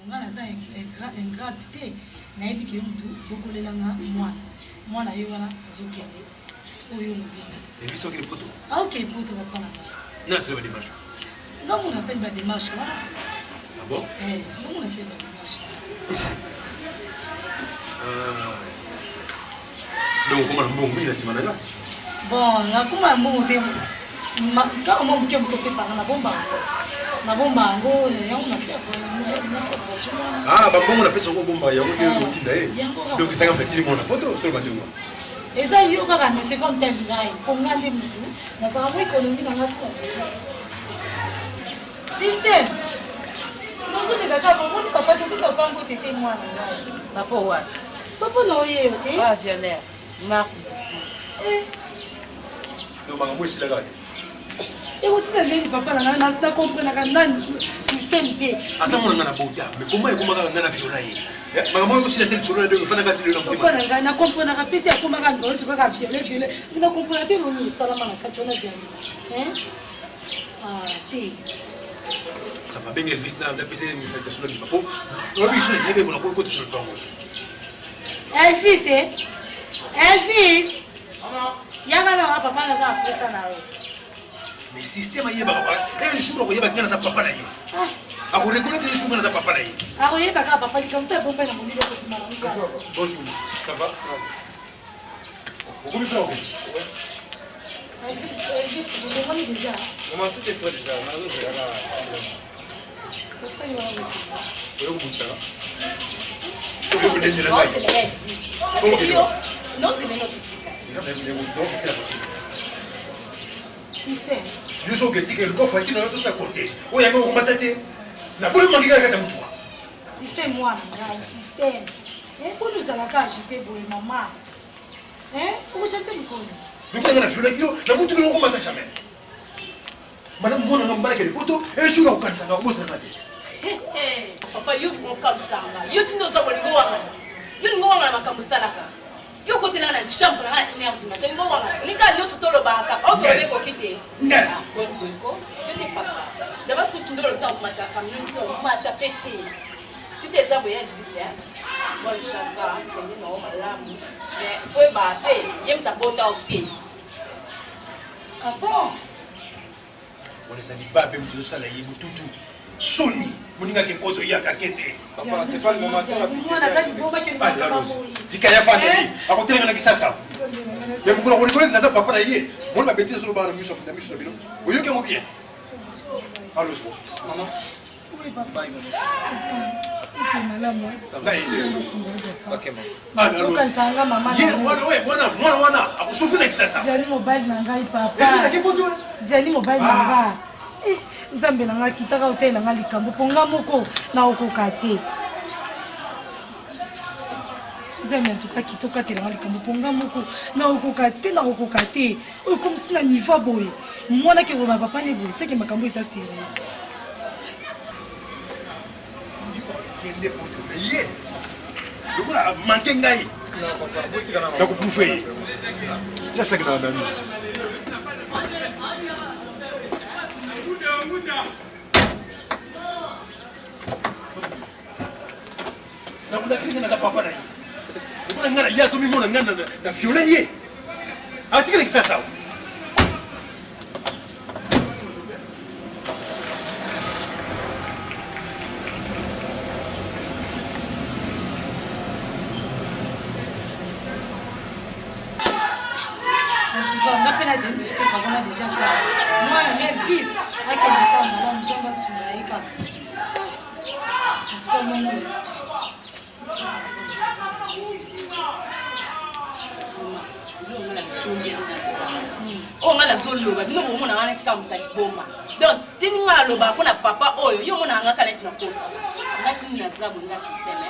Nga naza ingrate te, nayebi ke yo mutu bokolela nga mwana. Mwana ye wana azokende. Sikoyo yo olobi nini? Elvis okende poto? Aokende poto papa na nga. Nani asali ba démarche? Nga mona asali ba démarche wana. Ah bon? Eh, nga mona asali ba démarche wana. Euh, donc okoma na mbongo mingi na nsima na nga? Bon, nakoma na mbongo te. Kaka mwa moke moke opesa nga nabomba yango. Nabomba yango yango na faire Ah, bambongo napesa yango obomba yango nde eh, otinda ye. Donc ezanga mpe mwana poto toloba ndenge wana. Eza yo kaka mais c'est comme tel ngai. Po nga nde mutu nazala mwa économie na nga tina système. Nazoleka kaka omoni papa topesa papa ngo tete mwana ngai. Papa wapi? Papa na oye yo te. Ah, violeur. Marc Eh. Donc makambo esilaka te. Ekosila ndeni papa na ngai na comprenaka nani système te. Aza mwana ngai na bota mais comment ekoma kaka ngai na viola ye? Eh, makambo ekosila te lisolo na ndenge efandaka ti lelo na motema. Papa na ngai na comprenaka pe te akomaka mikolo nyonso kaka viole viole mais na comprenaka te elongi esalama na kati wana diani. Hein? Ah te. Ça va benga Elvis na napesa ye salutation na bima po oyebi biso na yebi na kokota sur le bango te. Elvis eh? Elvis! Yaka na papa naza na posa na yo. Mais système ayebaka un jour akoyeba nga naza papa na ye. Ah. Akoreconnaître un jour nga naza papa na ye. Akoyeba kaka papa likambo to ebomba na molili akobima na ngo. Bonjour, ça va? Ça va. Okomi mpe oke? Elvis, Elvis, bolongwani déjà. Maman, tout est prêt déjà. Nazozela kaka. Yo soki oketika eluka voiture na yo tosala cortège oyo yango okomata te naboyi mangi kaka kati ya motuka. Système mwana ngai système boni ozalaka agite boye mama okochante mikolo lokola nga na violaki yo na motuka okomata jamais. Madame mwana nga mobali akende poto un jour akokanisa nga akobosana nga te. Papa yo okamwisaka nga yo tindi oza bolingo wangana yo lingo wangana makambo osalaka yo okotela na chambre na nga na une heure du matin lingo wangana olinga nyonso tolobaka otoloba ekoki te boyeko yo nde papa daba soki otindi olobi na komata camion te omata pe te tindi eza boye elvis bon chaka kende na yo malamu mais fo yebaka pe ye moto abota yo te. Ah bon? Wana eza libabe moto ezosala ye bututu soni moninga ke poto yaka ke te. Papa, c'est pas le moment tika ya fanda ye akoteleka na kisasa ya mokolo akolikole naza papa na ye moni babeti ezolobaka na miso na miso na bino oyoki yango bien. Allô, maman. Oui, papa. Ok, malamu. Ok, maman. Okanisa nga mama na mwana mwana wana akosufri na kisasa. Jali mobali na ngai papa. Ebisaki poto. Jali mobali na nga. Eh, Nzambe na ngai kitaka otalela ngai likambo mpo nga moko naokoka te. Nzambe en tout cas kitoko atela ngai likambo mpo nga moko naokoka te nakokoka te oyo komi ntina niveau boye mwana ke koloba papa ne boye seke makambo eza serieux. Kende poto mais ye lokola manke ngai nakoprouve ye tia saki na nani. Nakolakisi ngai naza papa na ye lokola ngai na ye azomimona ngai na viole ye atikala kisasa. Nga mpe na jeni tokabwana deja kala mwana na Elvis akende kaka malamu nzambe asunga ye kaka. En tout cas mwana oyo oyo nga nazoloba bino bomona nga neti kaka moto ya liboma donc tini nga naloba mpo na papa oyo yo omona nga kaka neti nakosa nga tini naza boye nga systeme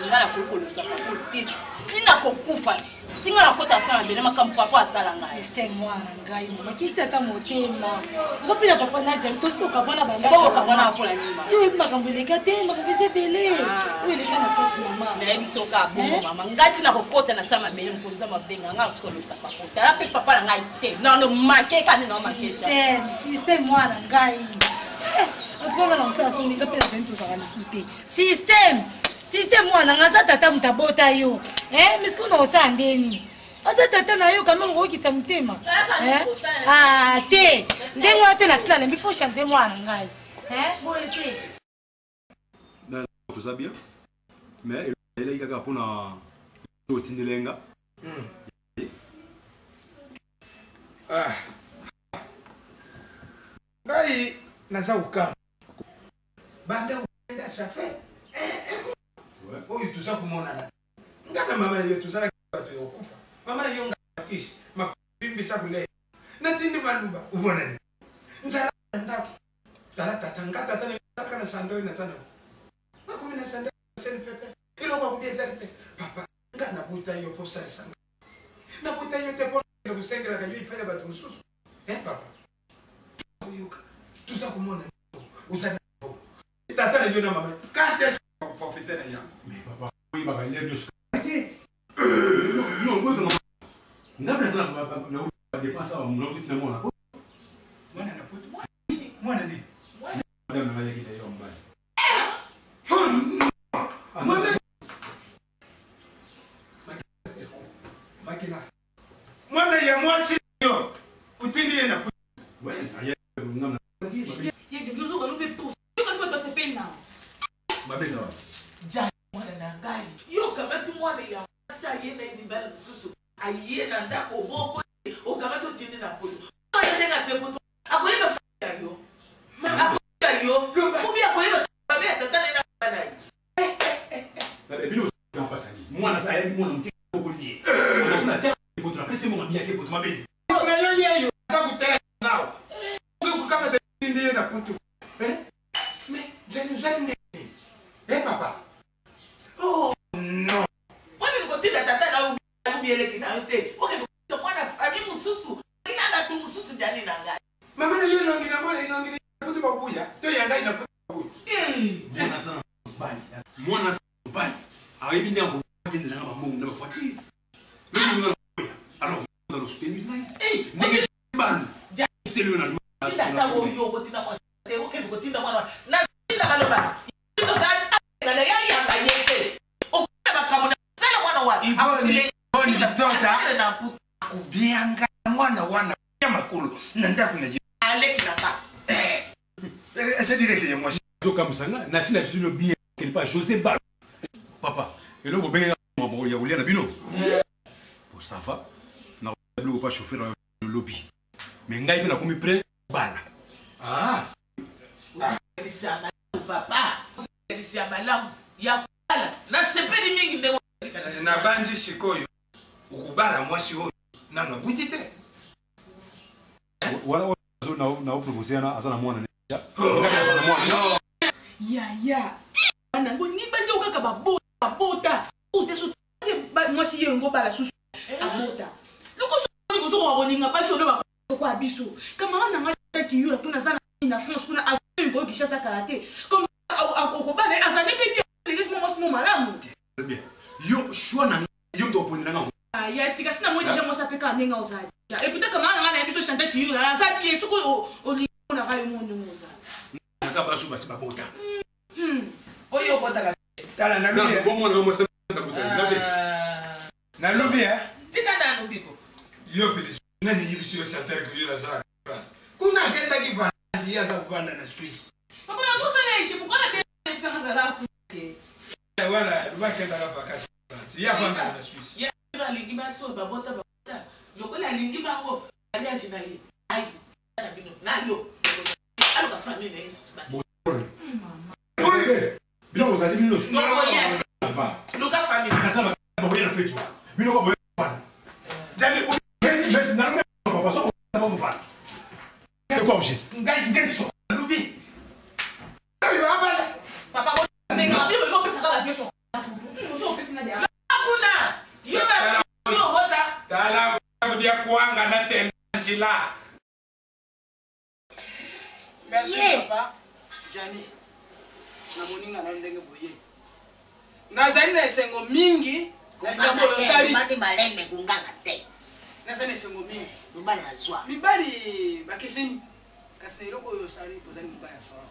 nga nakoki kolobisa papa oyo te ntina kokufa Tinga na kota asala bele makambo papa asala ngai. Système mwana ngai mama kiti ata motema. Nga mpe na papa Nadia tosi tokabwana banda. Bongo okabwana mpo na nini? Yo oyebi makambo eleka te makambo eza ebele. Ah. Oyo eleka na kati mama. Nayebi soka bongo mama. Nga tina kokota na sama mabele mokonzi ya mabenga nga nakotika kolobisa papa. Tala mpe papa na ngai te. Non, no manque kaka nde na manque. Système, système mwana ngai. Eh. Antuka nga na kosala soni, nga mpe na Jani tozalaka lisusu te. Système, système mwana nga aza tata moto abota yo. Eh, mais sikoyo na kosala nde nini? Aza tata na yo quand même, okokitisa motema. Eh? Ah, te. Ndenge wana te nasila lembi, faut changer mwana ngai. Eh, boye te. Toza bien. Mais elaki kaka mpona otindela nga. Ah. Ngai naza kokanga banda okenda, ça fait oyo toza komonana. Nga na mama na yo tozalaki bato ya kokufa. Mama na yo nga kisi mabimbisa koleya, natindi baluba omonani nzala na ndako. Tala tata nga, tata na azalaka na sanda oyo naza nango, nakomi na sanda seni pepe, eloko akubi ezali te. Papa, nga nabuta yo mpo salisa nga, nabuta yo te mpo kosengelaka yo epai ya bato mosusu. Eh papa, oyoka, toza komona oza na tata na yo na mama kante profite na yango. Mais papa, oyebaka lere nyonso te. Non, nga mpe naza na dépense awa, monoko tina mwana. Mwana na poto, mwana nini? Madame na ngai yaki na yo ya mobali. Mwana makila, mwana ya mwasi yo otindi ye na poto. Mabe eza wapi? Ja, mwana na ngai, yo okamati mwana ya mwasi, aye na ye mibali mosusu, aye na ndako, oboko, okamati, otindi na poto. Oyo ndenge ate poto, akoyeba fa ya yo, akoyeba yo obi, akoyeba famille ya tata na ye na mama na ye. Bino mpasani mwana aza ayebi mwana moke okoli ye na te poto, napesi monga biyake poto mabe. Na yo yeyo aza kotela nao, okokamata tindi ye na poto. Mais jani, ozali nini? Eh papa, oh non. Mponi kotinda tata na yo obieleki na yo te, okende kotinda mwana famille mosusu na bato mosusu? Jani na ngai. Mama na yo elongi nango, elongi na poto bakuya to ya ngai na poto bakuya. Mwana aza na mobali, mwana aza na mobali, ayebi nde yango atindelanga bambongo na bavoiture lobi. Alors na soutenir ngai ndenge banu seli oyo na tinda ata oyo okotinda mwasi te, okende kotinda mwana wana natinda baloba na yayamba ye te, okona makambo na sala mwana wana. Ivoni Bitota. Na mputu. Kobianga mwana wana ya makolo na ndako na ye. Aleki na nga. Eza direct ya mwasi. Ozokamwisa nga nasi na biso bien quelque part. José Balo, papa, eloko bobengaka maboko ya kolia na bino po ça va na biloko pa chauffeur lobi, mais ngai mpe nakomi prêt bala. Ah. Papa, ya malamu ya kobala, nasepeli mingi ndenge. Nabandi sikoyo okobala mwasi oyo nano abuti te. Wana naopropose wana aza na mwana, aza na mwana. Yaya, nango ni basi oyo kaka babota, babota oza so mwasi ye yango bala susu abota lokoso kozokoka kolinga basi oyo bakokwa biso. Camarade na ngai Kiyula kuna aza na France kuna, azoi koyo Kinshasa kala te, comme okobala ye azali mpe bien, sérieusement, mwasi mo malamu. Bien, yo choix na yo moto oponela nga. Ya tika si na moi déjà mwasi ape kaka ndenge ozali. Et pourtant camarade na ngai nayebi so Chantal Kiyula aza bien, soki olingi monaka yo mo ndenge ozali. Naka baso basi babota. Oyo obotaka. Tala, nalobi. Bomwana yo mwasi nga te. Nalobi e. Tika nanu biko. Yo Félix, nani yebisi yo Chantal Kiyula azalaka France kuna? Akendaki voyage, ye aza kovanda na Suisse. Papa, nakosala ete pourquoi na bebisanga azala te. Wana loba akendaka vacances France, ye avandaka na Suisse. Ye alingi basi oyo babota, babota lokola alingi bango, mariage na ye ayi na bino na yo, aluka famille na ye mosusu. Bino bozali bino. Luka famille. Naza bakoya na feti wana, bino kwa boya fana jani papa so mofana, c'est quoi au juste? Ngai ngai so nalobi oyo abala. Papa, benga bino bolingo opesaka ba nyonso ozo opesi na de. Kuna yo ba yo obota. Tala kudia kwanga na tembe njila. Merci. Yeah. Papa Jani na moninga na yo, ndenge boye nazali na esengo mingi na likambo oyo osali. Lobaki maleme, konganga te. Nazali na esengo mingi. Loba na zwa. Mibali bakeseni, kasi na eloko oyo osali, ozali mobali ya solo.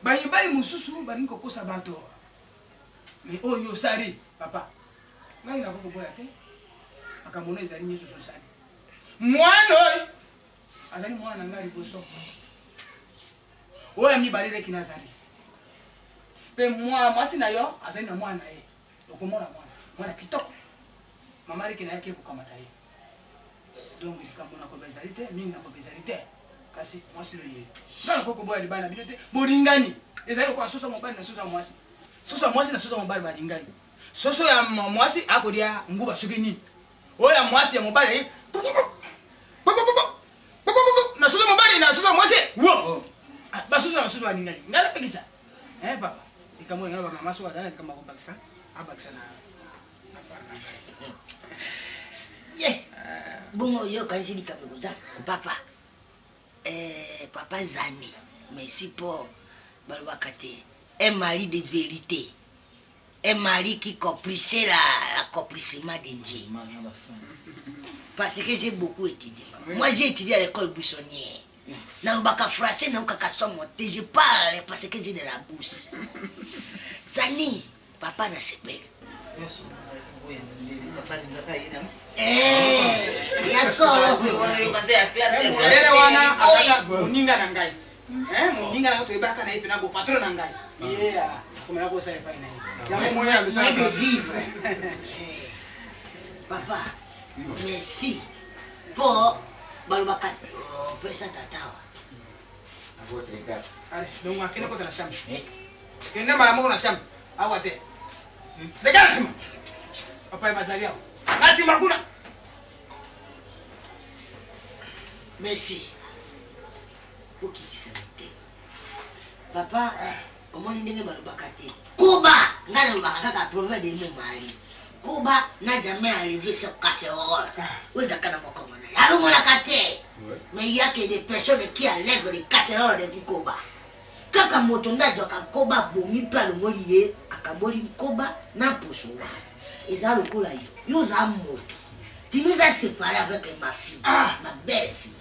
Bamibali mosusu balingi kokosa bato. Mais oyo yo osali, papa, ngai nakoki koboya te. Makambo no ezali nyonso osali. Mwana oyo azali mwana na ngai liboso. Oyo ya mibale leki nazali. Mpe mwasi na yo azali na mwana na ye. Okomona mwana, mwana kitoko. Mama leki na ye ake kokamata ye. Donc likambo na koloba ezali te, mingi na koloba ezali te. Kasi mwasi no ye. Ngai nakoki koboya libala na bino te. Bolingani ezali lokola soso ya mobali na soso ya mwasi. Soso ya mwasi na soso ya mobali balingani. Soso ya mwasi akolia nguba soki nini. Oyo ya mwasi ya mobali aye na soso ya mobali na soso ya mwasi. Wo! Oh. Ah, basusu na basusu balingani. Ngai napekisa. Eh papa, likambo na ngai ba mama soki azali na likambo ya kobakisa, abakisa na ye bongo yo okanisi likambo ekoza papa eh, papa zani merci pour balobaka te un mari de vérité un mari qui complissait la, la complissement de Dieu parce que j'ai beaucoup étudié moi j'ai étudié à l'école buissonnière nalobaka français naokaka somo te je parle parce que j'ai de la bouche zani papa na sepeli eh, ya solo mondele wana azalaka moninga na ngai eh, moninga na ngai toyebaka na ye mpena bo patron na ngai ye akomela kosala epai na ye yango moni ya biso de vivre eh, papa merci mpo balobaka opesa oh, tata wa Allez, donc akende kota na chambre. Kende mbala moko na chambre. Awa te. Leka na nsima. Papa bazali awa. Na nsima kuna. Merci. Okitisa motema. Papa, omoni ndenge balobaka te. Koba, ngai nalobaka kaka proverbe de mon mari. Koba n'a jamais enlevé sa casserole. Oyo ezalaka na mokongo na ye. Alongolaka te. Mais il y a que des personnes qui enlèvent les casseroles de Koba. Kaka moto nde azwaka nkoba abomi mpe alongoli ye akaboli nkoba na mposo wana. Eza lokola yo. Yo oza moto. Tu nous as séparés avec ma fille, ah. ma belle fille.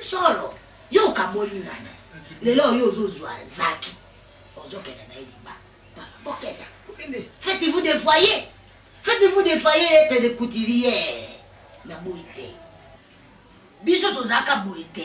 Solo, yo okaboli ngana. Lelo oyo ozozwa zaki. Ozokenda na ye liba. Bokenda. Faites-vous des foyers. Faites-vous des foyers être des couturières. Na boyi te. Biso tozalaka boye te.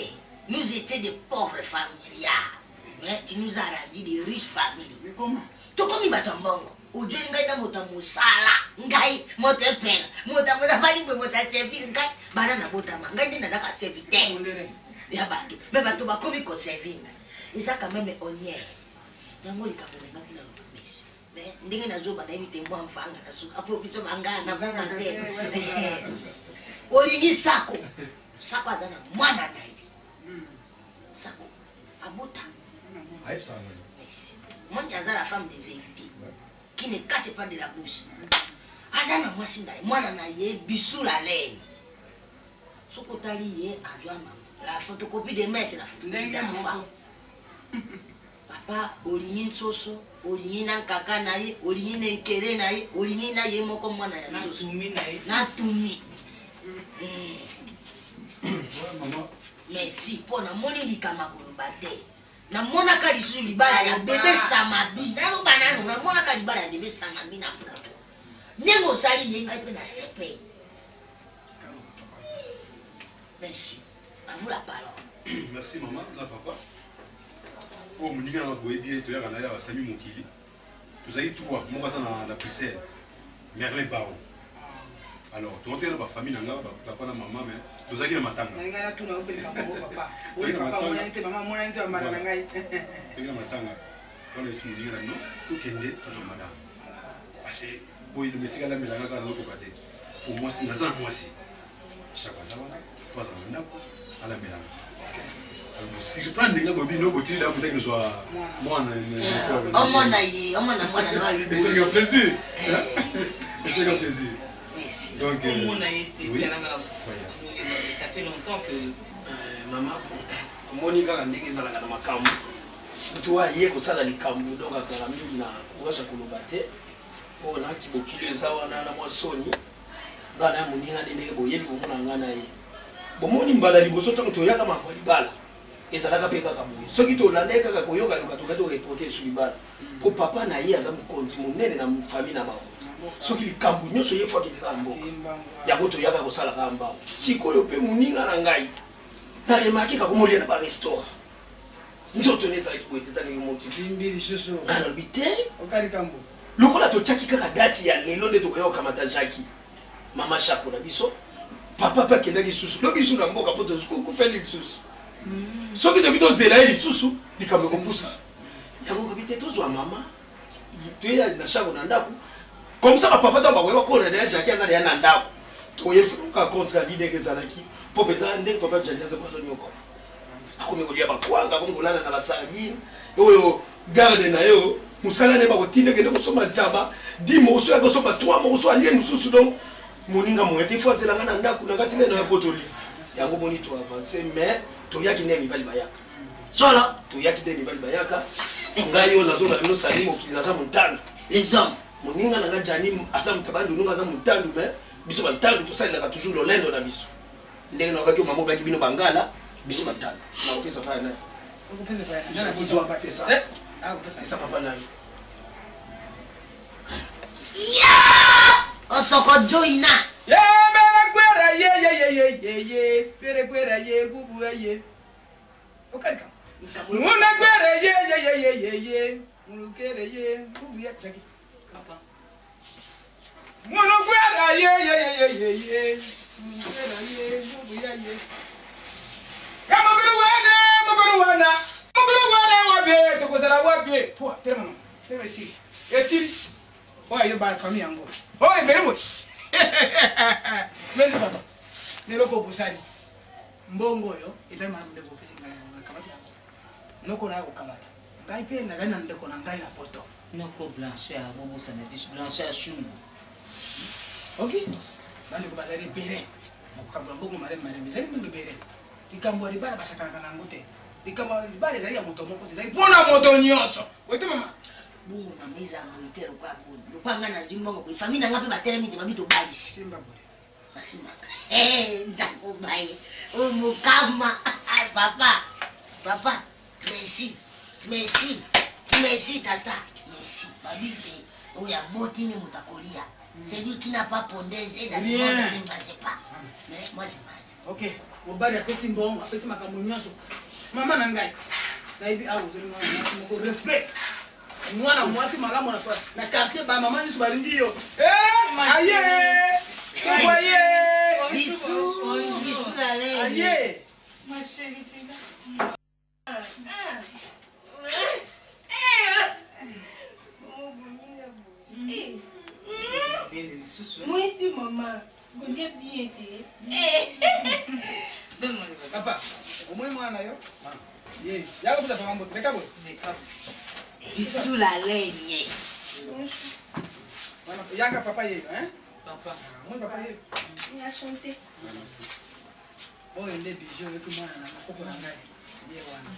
Nous étions des pauvres familiards. Mais tu nous as rendu des riches familles. Mais comment? Tokomi bato ya mbongo. Ojoi ngai na moto ya mosala. Ngai moto epela. Moto ya mosala boye moto ya servir ngai. Bana nabotama. Ngai nde nazalaka serviteur ya bato. Mais bato bakomi koservir ngai. Eza quand même honneur. Yango likambo na ngai naloba mesi. Mais ndenge nazoba nayebi te mwa mfanga na suka mpo biso bangana na mama te. Olingi sako. Sako aza na mwana na ye. Sako abota. Merci. Moni aza la femme de vérité qui ne cache pas de la bouche. Aza na mwasi na ye, mwana na ye bisou la laine. Soki otali ye azwa mama. La photocopie de messe, la photocopie de la femme. Papa olingi nsoso, olingi na nkaka na ye, olingi na nkele na ye, olingi na ye moko mwana ya nsoso. Na tumi. Merci mpo namoni likama koloba te. Namonaka lisusu libala ya bebe Samabi. Naloba nanu, namonaka libala ya bebe Samabi na poto. Ndenge osali ye ngai mpe nasepeli. Merci. À vous la parole. Merci maman na papa. Oyo moninga na boyebi ye toyaka na ye basami mokili. Tozali trois, moko aza na, na Bruxelles. Merlin Bao. Alors, tokoki na ba famille na nga, ba papa na maman mais tozalaki na matanga. Na ngai natuna yo mpe likambo yango papa. Oyo papa amonani te, mama amonani te, bambala na ngai. Tozalaki na matanga. Wana esi moninga na bino, tokende tozwa madame. Parce que boye esika namelanga kaka nazokoka te. Fo mwasi, naza na mwasi. Shako aza wana, fo azala na ndako, alamelanga. Surprendre nga bobi no botili la mutaki nozwa mwana. Omona ye, omona mwana na yo. Esenga plaisir. Esenga plaisir. Merci. Donc omona ye te, oui. Ça fait longtemps que mama omoni kaka ndenge ezalaka na makambo moto oyo aye kosala likambo donc azalaka mingi na courage ya koloba te mpo na kibokilo eza wana na mwa soni Nga na moninga nde ndenge boyebi bomona nga na ye. Bomoni mbala liboso ntango toyaka mambo ya libala. Ezalaka mpe kaka boye, soki tolanda ye kaka koyokayoka, tokaki toreporte esu libala, mpo papa na ye aza mokonzi monene na famille na bango. Soki likambo nyonso, ye fo akende kaka mboka yango, toyaka kosala kaka mbango. Sikoyo mpe moninga na ngai na remarke kakomolia na barestaurant, nzoto ne ezalaki boye te. Tandenge moki ngai nalobi te, lokola totiaki kaka dati ya lelo nde tokoya kokamata Jaki, mama Shako na biso. Papa mpe akendaki lisusu lobi lisusu na mboka, mpo tokufeli lisusu. Soki tobi tozela ye lisusu, likambo ekopusa yango. Kabi te, tozwa mama, toya na Shako na ndako. Comme ça bapapa ntango bakoyeba kona deya Jaki aza deya na ndako, tokoyebisa bango kaka compte kaka ndenge ezalaki, mpo mpenza ndenge papa Jani aza azonyokama, akomi kolia bakwanga, akomi kolala na basardine. Oyo garde na yo, mosala ne bakotinda, kende kosomba ntaba 10 morceau, ya kosomba 3 morceau, alie mosusu. Donc moninga moye te, fo azelanga na ndako na kati nde na ya po tolia yango. Boni to avance, mais toyaki nde mibali bayaka solo, toyaki nde mibali bayaka. Ngai oyo nazoloba bino, Sali Mokili, naza montandu. Les hommes. Moninga na nga Jani aza moto bandu, nunga aza motandu, mais biso bantandu tosalelaka toujours lolendo na biso. Ndenge nakokaki mama obaki bino bangala, biso bantandu nakopesa paya nani? Pesa papa na yo. Osoko joina. Ye mere kwera ye ye ye ye ye ye mere kwera ye bubu ye okarika muna kwera ye ye ye ye ye ye mulukere ye bubu ye chaki papa munu kwera ye ye ye ye ye ye mulukere ye bubu ye ye ya mukuru wana, mukuru wana, mukuru wana wapi tokozala wapi? Poa telema, telema, esili, esili. Oyo yo ba famille yango oyo ebele boye. Merci papa, lelo bosali mbongo oyo ezali malamu. Ndeko opesi ngai yango, nakamati yango. Noko na ya kokamata ngai mpe nazali na ndeko na ngai na poto. Noko Blanchard, bobosana te Blanchard Shungu. Ok, bandeko bazali ebele, nakokabola mbongo maleme maleme. Ezali mbongo ebele. Likambo ya libala basakanaka na yango te. Likambo ya libala ezali ya moto moko te, ezali mpona moto nyonso. Oye mama. Bongo mama, eza boye te. Lokwa boye, lokwa ngai nazwi mbongo boye, famille na ngai mpe batelemi te, babi tobalisi basimaka nzako baye oyo mokama. Papa, papa, merci, merci, merci tata, merci. Babi te oyo aboti nde moto akolia. Celui qui n'a pas pondé dans le monde ne mange pas, mais moi je mange. Ok, mobali apesi mbongo, apesi makambo nyonso. Mama na ngai, nayebi awa ozali mwana mwasi moko respect, mwana mwasi malamu na quartier, bamama nyonso balingi yo. Aye toboye. Bisous, bisous la reine. Aye. Ma chérie, Tina. Moi, tu maman. Kolia bien te. Papa, omoni mwana na yo ye yaka kopesa papa mbote, leka boye. Bisous la reine. Yaka papa ye, hein? Papa. Omoni papa ye. Enchanté. Oyo nde bijou oyoki, mwana na koko na ngai ye wana.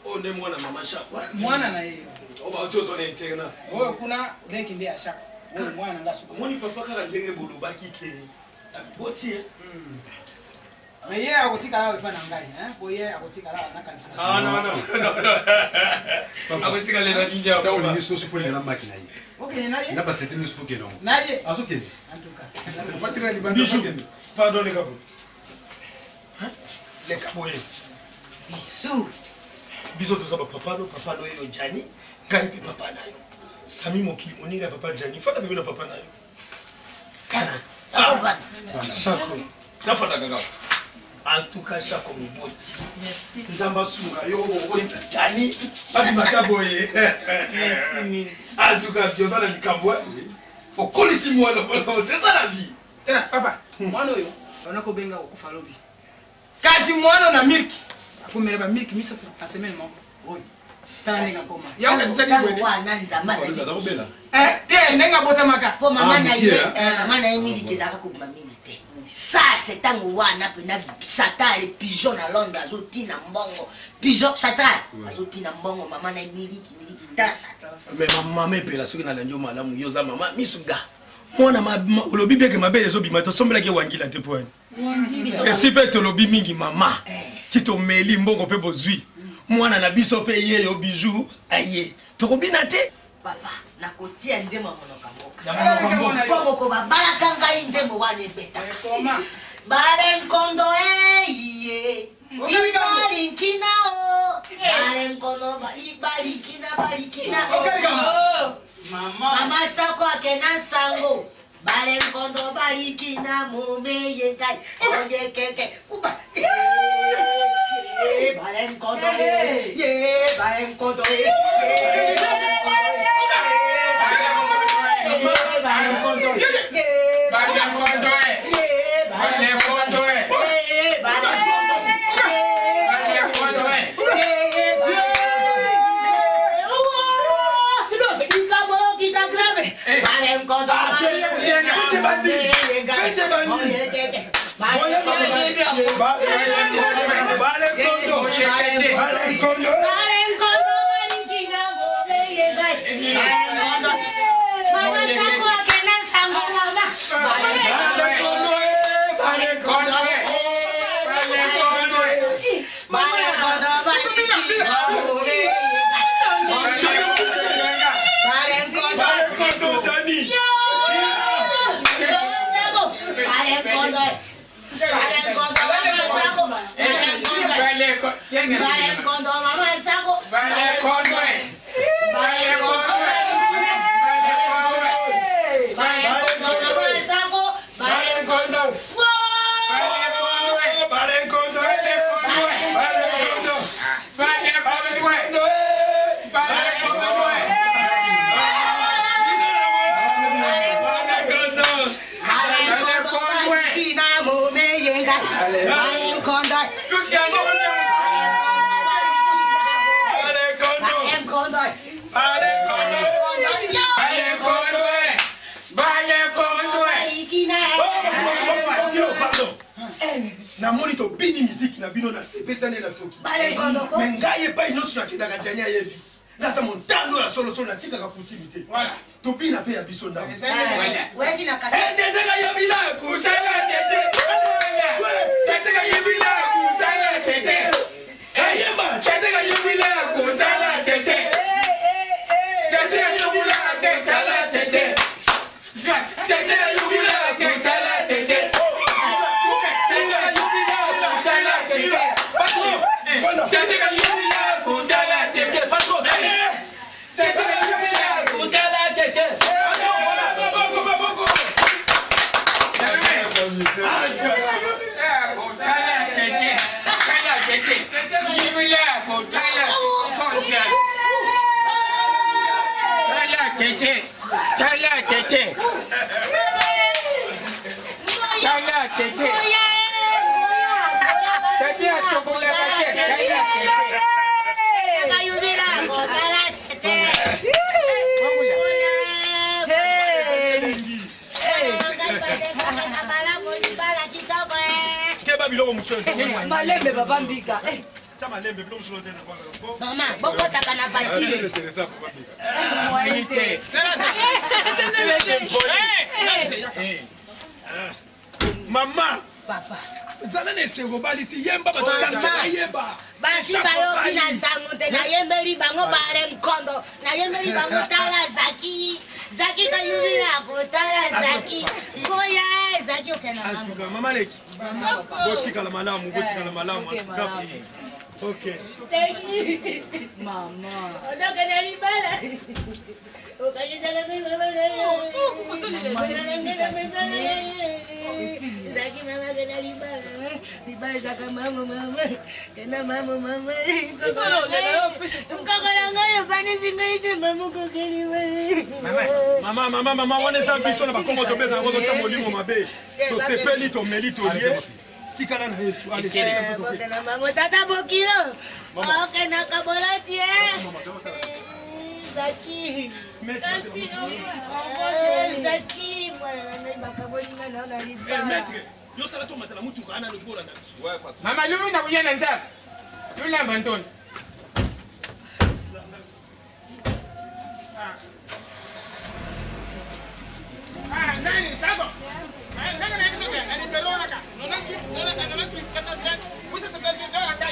Oyo nde mwana mama Shako? Mwana na ye. Oyo bauti ozwa na internat? Oyo kuna leki nde ya Shako, oyo mwana na nga suka. Omoni papa, kaka ndenge bolobaki ke amiboti ye. Mais ye akotikala awa epa na ngai, po ye akotikala nakanisa. Akotikala nini? Ntango olingi soso, fo olinga na maki na ye. Okende na ye. Na basete nyonso fo okende yango. Na ye. Azokende. En tout cas. Batikala libanda. Bijou. Akende. Pardon, leka boye, leka boye. Bisous. Biso toza bapapa no, papa no oyo Jani, ngai mpe papa na yo Sami Mokili, moninga ya papa Jani. Fanda pembe na papa na yo. Shako, nafanda kaka. En tout cas Shako moboti, Nzambe asunga yo, okolisa Jani babimaka boye. En tout cas oza na likambo, okolisi mwana, c'est ça la vie. Tena papa, mwana oyo bana kobenga kokufa lobi, kasi mwana na milki akomela bamilki misato na semaine moko. Oyo tala ndenge akoma. Yango wana Nzambe azali. Te, ndenge abotamaka. Mpo mama na ye, mama na ye, miliki ezalaka kobima mingi te. Ça c'est ntango wana mpena Satan le pigeon na Londres azotina mbongo, pigeon Satan azotina mbongo, mama na ye miliki, miliki. Tala Satan. Mais mama epela, soki nalandi yo malamu, yo oza mama misuga, mwana olobi bieke mabele ezobima, tosombelaki ewangila te. Po esi mpe tolobi mingi mama. Si tomeli mbongo mpe bozwi mwana na biso mpe ye yo bijou aye tokobina te. Papa, nakotia nzembo ya monoko ya mboka. Mpo moko babalaka ngai nzembo wana ebetaka. Bale nkondo eiye ibalinkina o bale nkondo balikina balikina. Mama sako akena nsango bale nkondo balikina mumeye ngai oyekeke kuba bale nkondo ye bale nkondo ye bale nkondo ye bale nkondo ye bale nkondo Namoni tobini miziki na bino nasepeli tani na toki me ngai epai nyonso nakendaka jani ayebi naza montando ya solosolo natikaka kutimi te tobina mpe ya biso ndako Keba biloko mosusu. Malembe papa mbika. Tia malembe biloko mosusu te na Mama, bokotaka na vatile. Mama, papa, zala na esengo balisi yemba bato quartier yemba. Basi bayoki na sango te, nayembeli bango bale nkondo, nayembeli bango tala zaki zaki kayubila kotala zaki ngoya zaki okenda. Antuka mama leki, botikala malamu, botikala malamu antuka. Ok. Mama. Ozokende libala. Okanisaka ngai mama na yo. Zaki mama kenda libala. Libala ezaka mama mama. Kenda mama mama. Nkoko na ngai opanisi ngai te mama okokeli. Mama, mama, mama, wana eza biso na bakombo tobeta yango totya molimo mabe. Tosepeli, tomeli, tolie. Tikala na Yesu. Okenda mama tata bokilo. Okendaka boloti Zaki. Zaki mwana na ngai bakaboli nga nao na libala. Yosala tomata na mutuka ana lokola na biso. Mama lumi na kuya na ndako. Lulamba ntoni. Nani sabo nani na biso te na numéro wana ka 98 98 430 872.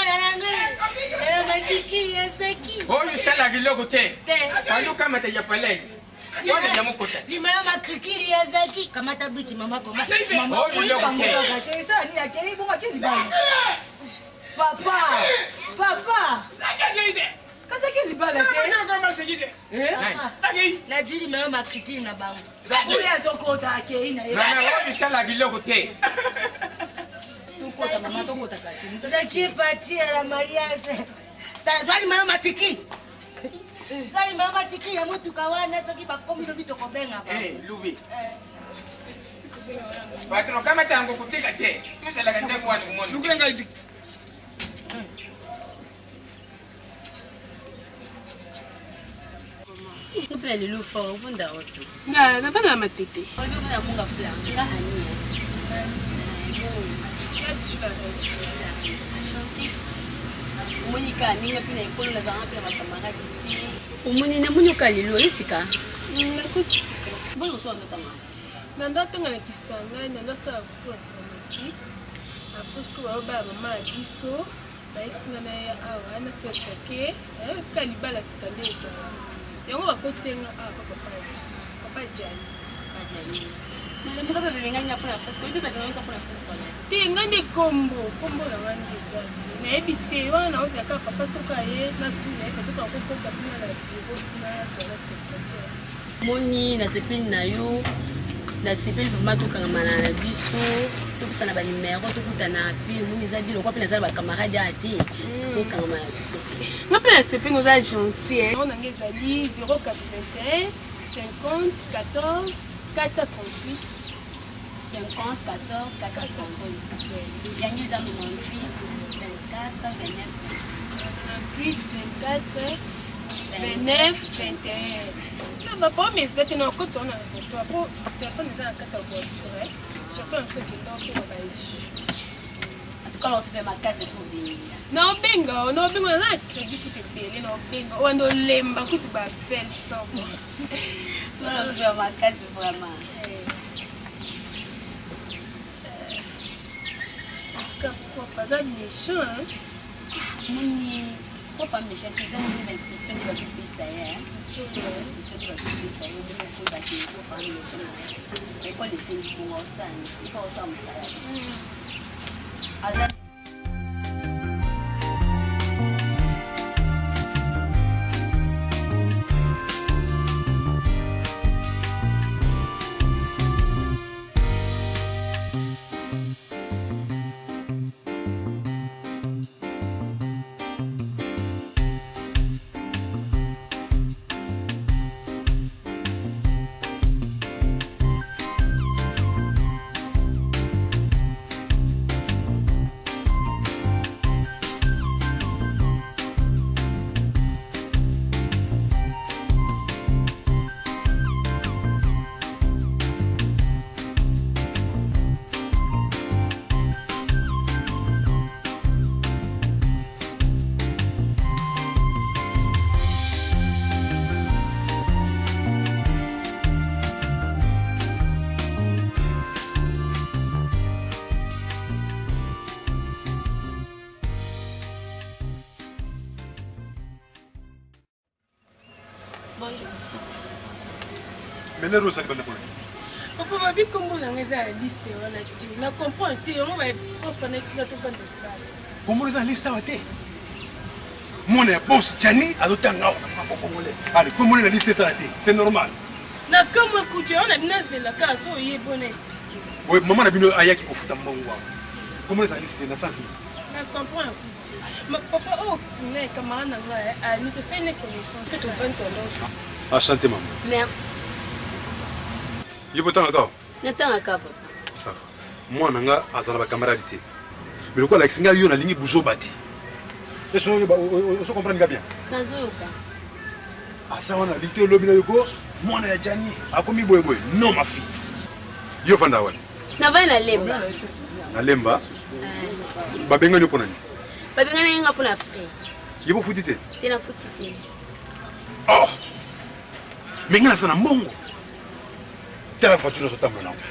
libala na ngai na matiki ya zaki oyo osalaka eloko te Te. azokamata ya palai wana ya mokota limala makrikili ya zaki kamata biki mama koma Oyo eloko te. Te esala nini akei bongo akei libala papa papa kasi akei libala te nazwi limala makrikili na bango oya tokota akei na ye mama oyo osalaka eloko te tokota mama tokota kasi zaki parti à la mariage zwa limala matiki zwa limala matiki ya motuka wana soki bakomi lobi tokobenga bango. Eh, lubi patron kamata yango koteka te tosalaka ndako wana komona Mpe lelo fort ovanda wapi? Nga navanda na matete. Oyo na munga fula nga ani. Omoni ka ndenge mpe na ekolo nazalaka mpe na bakamaradi te. Omoni namoni oka lelo esika. Nakoti sika. Boni mosusu andotanga. Nanda ntonga na Kisangani, nanda sala cours informatique. Après ko babala mama ya biso bayebisi nga na ye awa nasalisa ke ka libala sika nde ezalaka yango bakoti ye nga awa pa papa ya biso papa jani. Malamuka babebengani nga mpona fresque oyebi babengani nga mpona fresque wana. Te nga nde kombo kombo na nga nde eza te nayebi te wana naozela kaka papa soki aye natuna ye peut-être akokota kuna na bureau kuna naswana secrétaire. Moni nasepeli na yo nasepeli vraiment tokangamana na biso topesana banimero tokutana mpe omoni eza biloko mpe naza na bacamarade ya te tokangama na biso. Nga mpe nasepeli oza gentil yango na nga ezali 081 50 14 438. 50 14 438 yango eza 98 24 29. 98 24 29 21. So baproblème eza te na okoti wana na voiture po telefone eza na kati ya voiture chauffeur mosu akenda osomba bajus. En tout cas osepela makasi so obengi. Naobenga o naobenga naza na crédit kutu ebele naobenga owanda olemba kutu baapel soko. Osepela makasi vraiment. En tout cas prof aza méchant hein? Moni prof améchant te eza nini bainstruction nde bazopesa ye instruction nde bazopesa ye omoni okoyeba te prof améchant na ekole esengi bongo osani mpo osala mosala aza. Bonjour. Mene rosa libanda mpona. Papa babi kombo na nga eza ya liste wana te na comprendre te yango baprof wana esika tofanda libala. Kombo eza na liste awa te. Mwana ya boss Gianni azotanga awa na franco congolais. Ale kombo na liste ezala te, c'est normal. Na kamwe kutu yango na bino azela kaka so oyebi wana explike. Boye mama na bino ayaki kofuta mbongo awa. Kombo eza na liste na sens nini? Na comprendre kutu. Ma papa oyo na camarade na ngai ani tosali ne connaissance mpe tovandi tolonso. Enchanté maman. Merci. Yo botanga kaka? Natangaka papa. Ça va. Mwana nga azala ba camarade te. Mais lokola alakisi ngai yo nalingi buzoba te. Est-ce que ozo comprendre nga bien? Nazoyoka. Aza wana nalingi te lobi na yo ko mwana ya Gianni akomi boye boye. Non ma fille. Yo fanda wana. Navandi na Lemba. Na Lemba? Babengani yo mpona nini? Babengani nga mpona frais. Ye bofuti te? Te nafuti te. Oh! Mais nga naza na mbongo. Tala voiture nazotambola nango.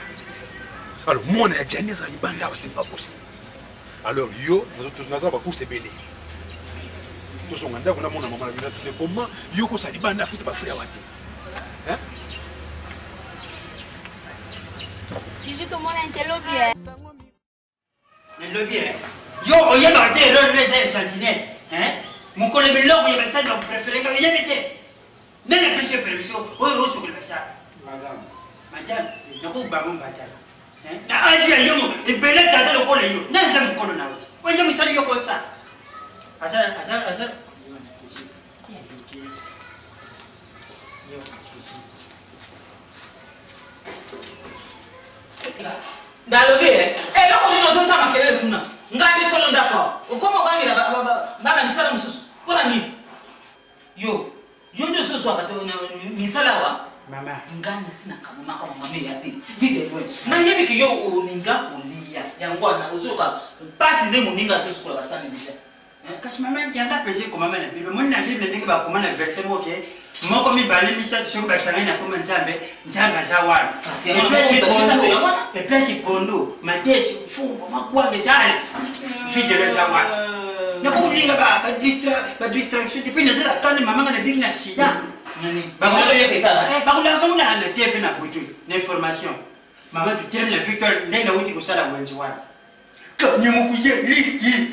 Alors mwana ya Gianni aza libanda awa, c'est pas possible. Alors yo naza na bacourse ebele. Tozonga ndako namona mama na bino tune comment yo kosala libanda afuta bafrai awa te. Hein? Bijou tomona te lobi eh. Mais lobi eh. Yo oyebaka te erreur nde eza ya sentinelle. Hein? Mokolo biloko ya basali ba préféré nga oyebi te. Nani apesi yo permission oyo osokola basali? Madame. Madame, nakobango mbata. Hein? Na age ya yo ebele tata lokola yo. Nani aza mokolo na yo? Oyo eza mosali yo kosala. Aza aza aza Nalobi eh, eloko nini ozosala makelele kuna? Ngai nde kolo ndako awa. Okoma obangela bana misala mosusu mpo na nini? Yo, yo nde ozozwaka to misala awa? Mama. Ngai nasi nakamwe makambo mama eya te. Vide loin. Nayebi ke yo olinga kolia. Yango wana ozoyoka mpasi nde moninga azosukola basani deja. Kasi mama yanga mpenza ekomama na Bible. Omoni na Bible ndenge bakoma na verset moko ke moko mibale misato soki basangani na komba Nzambe, Nzambe aza wana. Eplace pondu, madesi, fumbwa, makwanga eza wana. Fidèle eza wana. Nakolinga ba distraction te mpe naza na kanda mama nga nabiki na accident. Bakolakisa ngo na TV na butu na information. Mama totelemi na victoire ndenge nauti kosala wenze wana. Kanyamukuye li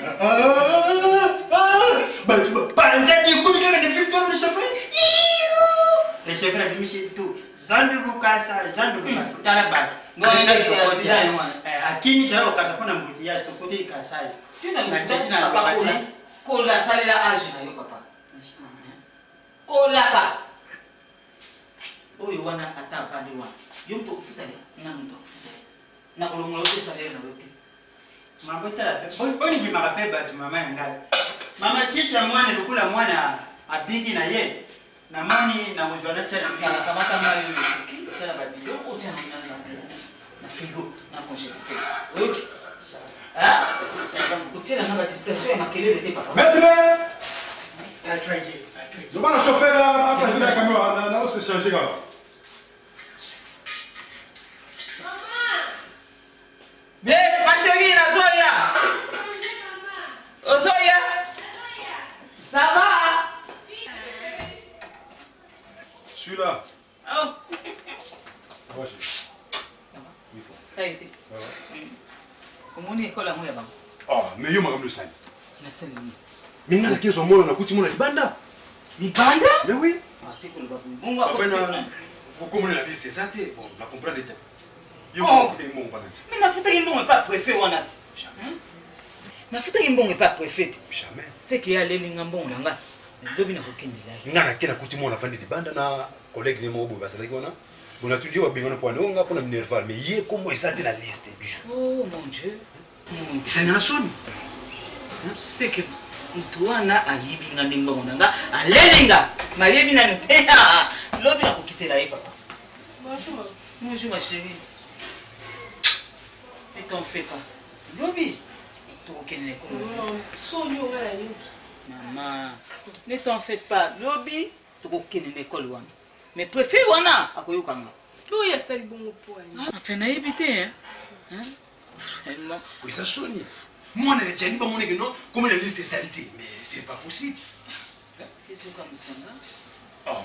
bato bapanzani ekomi kaka na victoire le chauffeur le chauffeur abimisi tout zandu bukasa zandu bukasa tala bato akimi zala kokasa mpo na mbutillage tokoteli kasai kola salela age na yo papa kolaka oyo wana ata avandi wana yo moto okofuta ye nga moto akofuta ye nakolongola yo te salaire na yo te mama botala mpe bondimaka mpe bato mama ya ngai mama kisa mwana lokola mwana abiki na ye namoni nakozwa natia kamata mai oyo ekoki otala babiloko otya na na frigo na congélateur oyoki otiela nga badistraction ya makelele te papa Maître Loba na chauffeur apasela camion na ose changer kaka. Mais ma chérie, nazoya. Ozoya. Ça va? Je suis là. Oh. Ça va, chérie. Oui, ça. Ça a été. Ça va. Omoni ekolo yango ya bango. Ah, mais yo makambo osali. Nasali nini? Mais nga nake ozwa mwana nakuti mwana libanda. Libanda? Mais oui. Ah, te koloba bongo. Enfin, okomona na liste eza te. Bon, na comprendre te. Yo Oh. ofutaki mbongo pana. Mais nafutaki mbongo epa préfet wana te. Nafutaki mbongo epa préfet te. Jamais. C'est que aleli nga mbongo na nga. Lobi nakokendela ye. Nga nake nakuti mwana afandi libanda na collègue ne moko boye bazalaki wana. Bon natuni ye babengana mpo wana nga mpona minerval mais ye kombo eza te na liste bijou. Oh mon Dieu. Ezali na soni. C'est que moto wana ayibi nga nde mbongo na nga aleli nga nayebi nanu te lobi nakokitela ye papa. Bonjour. Bonjour ma chérie. Ne t'en fais pas. Lobi tokokende na ekolo. Soni oyo nga nayoki. Maman, ne t'en fais pas. Lobi tokokende na ekole wana. Mais préfet wana akoyoka nga. Oyo asali bongo po ani. Enfin nayebi te hein. Hein? Vraiment. Eza soni. Mwana ya Gianni bamoneke non comment la liste ezali te mais c'est pas possible. Ezoka mosanga. Oh.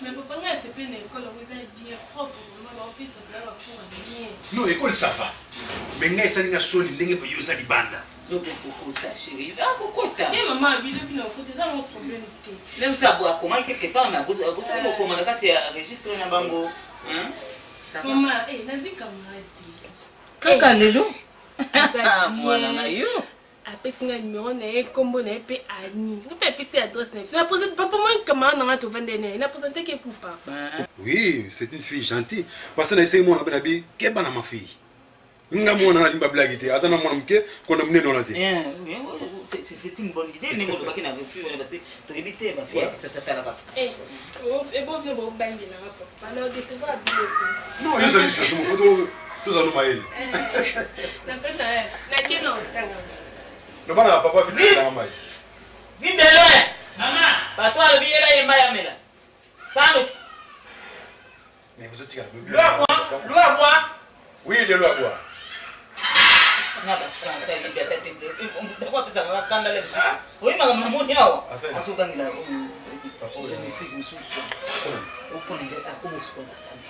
Mais papa ngai asepeli na ekole yango eza bien propre vraiment baopesa mpena bacours ya bien. Non, école ça va. Mais ngai esali nga soni ndenge yo oza libanda. Lobi akokota chérie. Akokota. Ye mama abi lobi na okota eza yango problème te. Même si akomaki quelque part mais abosaki kokoma na kati ya registre na bango. Hein? Ça va. Mama, eh, nazwi camarade te. Kaka lelo. Aza Mwana na bien. yo. apesi nga numero na ye nkombo na ye mpe ani nga mpe apesi adresse na biso na présente papa moi camarade na nga tovande na ye na présente ke ku papa Oui, c'est une fille gentille. Parce que na mwana bena bi keba na ma fille. Nga mwana na limba blague te. Aza na mwana muke kona munene wana te. Bien, bien, c'est une bonne idée. Ndenge olobaki na refus wana parce que toyebi te ba fille ya kisasa tala kaka. Eh, ebobino bobangelanga papa na odecevoir bino te. Non, yo zali situation mo photo tozala no mayele. Nake na otanga. Loba na papa vite na mai. Vite de loin. Mama, bato alobi yela yemba ya mela. Sanoki. Mais vous êtes L'eau à boire, l'eau à boire. Oui, de l'eau à boire. Na bafrançais ayebi ata te. Ndako apesaka nga kanda le mosusu. Oyebi makambo namoni awa. Azogangela domestique mosusu. Opona nde akoma osukola basali.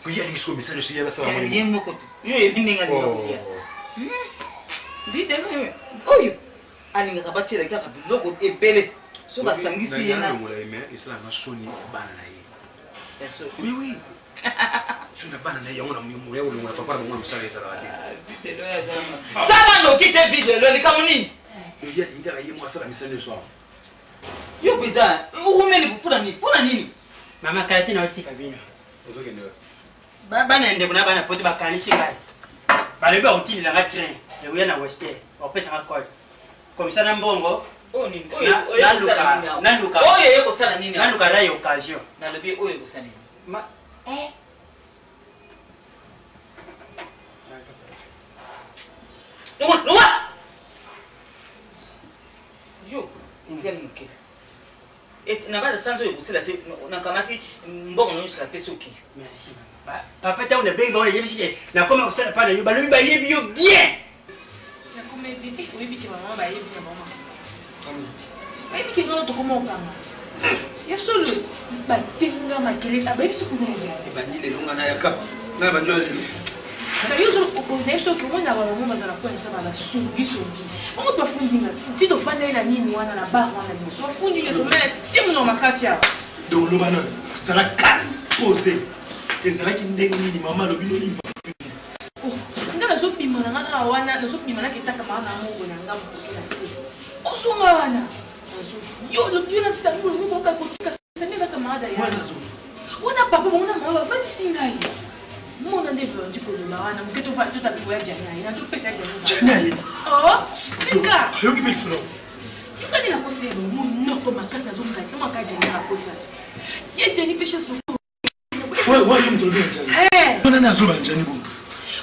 Koya alingi sikoyo misala nyonso ye basala Ye moko te. Yo oyebi ndenge alinga kolia. Videlo oyo alingaka batiela kaka biloko ebele. So basangisi ye na. Longola ye mais esalaka soni bana na ye. Oui oui. Soki na bana na ye yango na moya kolongola papa na bango na mosala ezalaka te. Sala noki te videlo likambo nini? Ye alingi kaka ye moko asala misala nyonso awa. Yo mpenza oumeli mpona nini? Mpona nini? Mama kala te naotika bino. Ozokende wapi? Bana ya ndeko na bana poto bakanisi ngai. Balobi bakotindela nga train ekoya na Wester, bakopesa nga code. Komisa na mbongo. Oyo nini? Oyo oyo ekosala nini awa? Naluka. Oyo ekosala nini awa? Naluka rai occasion. Nalobi oyo ekosala nini? Ma eh. Longwa, longwa! Yo, tikali moke. Et na bana sanza oyo ekosila te nakamati mbongo na nyonso napesi oke. Merci mama. Papa ntango nabengi bango nayebisi ke nakoma kosala mpa na yo balobi bayebi yo bien. Nakoma ebele oyebi ke mama bayebi na bango. Bayebi ke ngana tokoma okanga. Ya solo batie nga makele bayebi soki kuna ya jali. Ebandi lelo nga nayaka. Nga bandi ya lelo. Nayebi soki omona bamama bazala mpo ya mosala basongisongi bango bafundi nga ti tofandeli na nini wana na bar wana liboso bafundi nyonso mena ti monoko makasi awa. Donc loba nano zala calme posé ezalaki ndenge nini mama alobi no nini? Nga nazobima na nga kaka wana nazobima naketaka mama na moko na nga mokoto na se ozonga wana yo yo na sami olingi koyoka kotika sami aza camarade ya wana papa bango na mama bavandisi ngai mona nde bandi koloba wana moke tofanda koya jani aye na topesa jani oh tika ayoki mpe lisolo yoka nde nakosela monoko makasi nazongalisa mwaka jani akota ye jani mpe chasse. Wana moto olobi na jani wana nde azoba jani bongo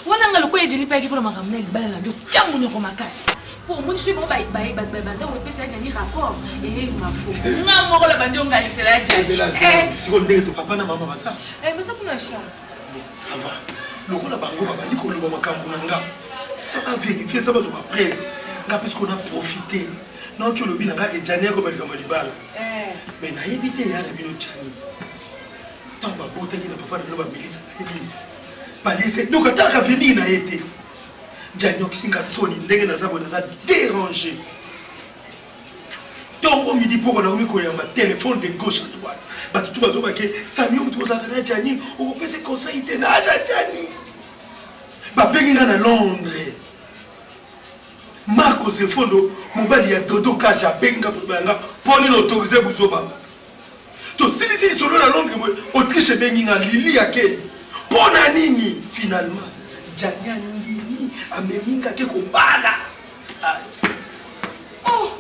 wana nga lokola ejeli mpe ayaki mpona makambo na libala na bio tya monoko makasi mpo omoni soki bango bantango epesa ya jani rapport eye mafo nga moko na bandi ongalisela ya jani. Sikoyo ndenge to papa na mama baza baza kuna chambre. Ça va lokola bango babandi koloba makambo na nga sa baverifie sa bazwa bapreuve nga mpe sikoyo na profite naoki olobi na nga ke jani akoba likambo ya libala mais nayebi te ya na bino jani ntango babotaki na papa na bino bamilisa na ye nini balise donc atalaka avenir na ye te. Jani okisi nga soni ndenge naza boye naza déranger ntongo midi poko nakomi koyamba telefone de gauche à droite bato tu bazoba ke sami yo moto kozalaka na jani okopesa conseil te na aja jani babengi nga na Londres Marco Zefondo mobali ya Dodo Kaja abengi nga koloba yanga mpo nini autorise buzoba tosilisi lisolo na Londres boye Autriche ebengi nga Lili ya Keli mpo na nini finalement Jani andimi amemi nga ke kobala. Oh,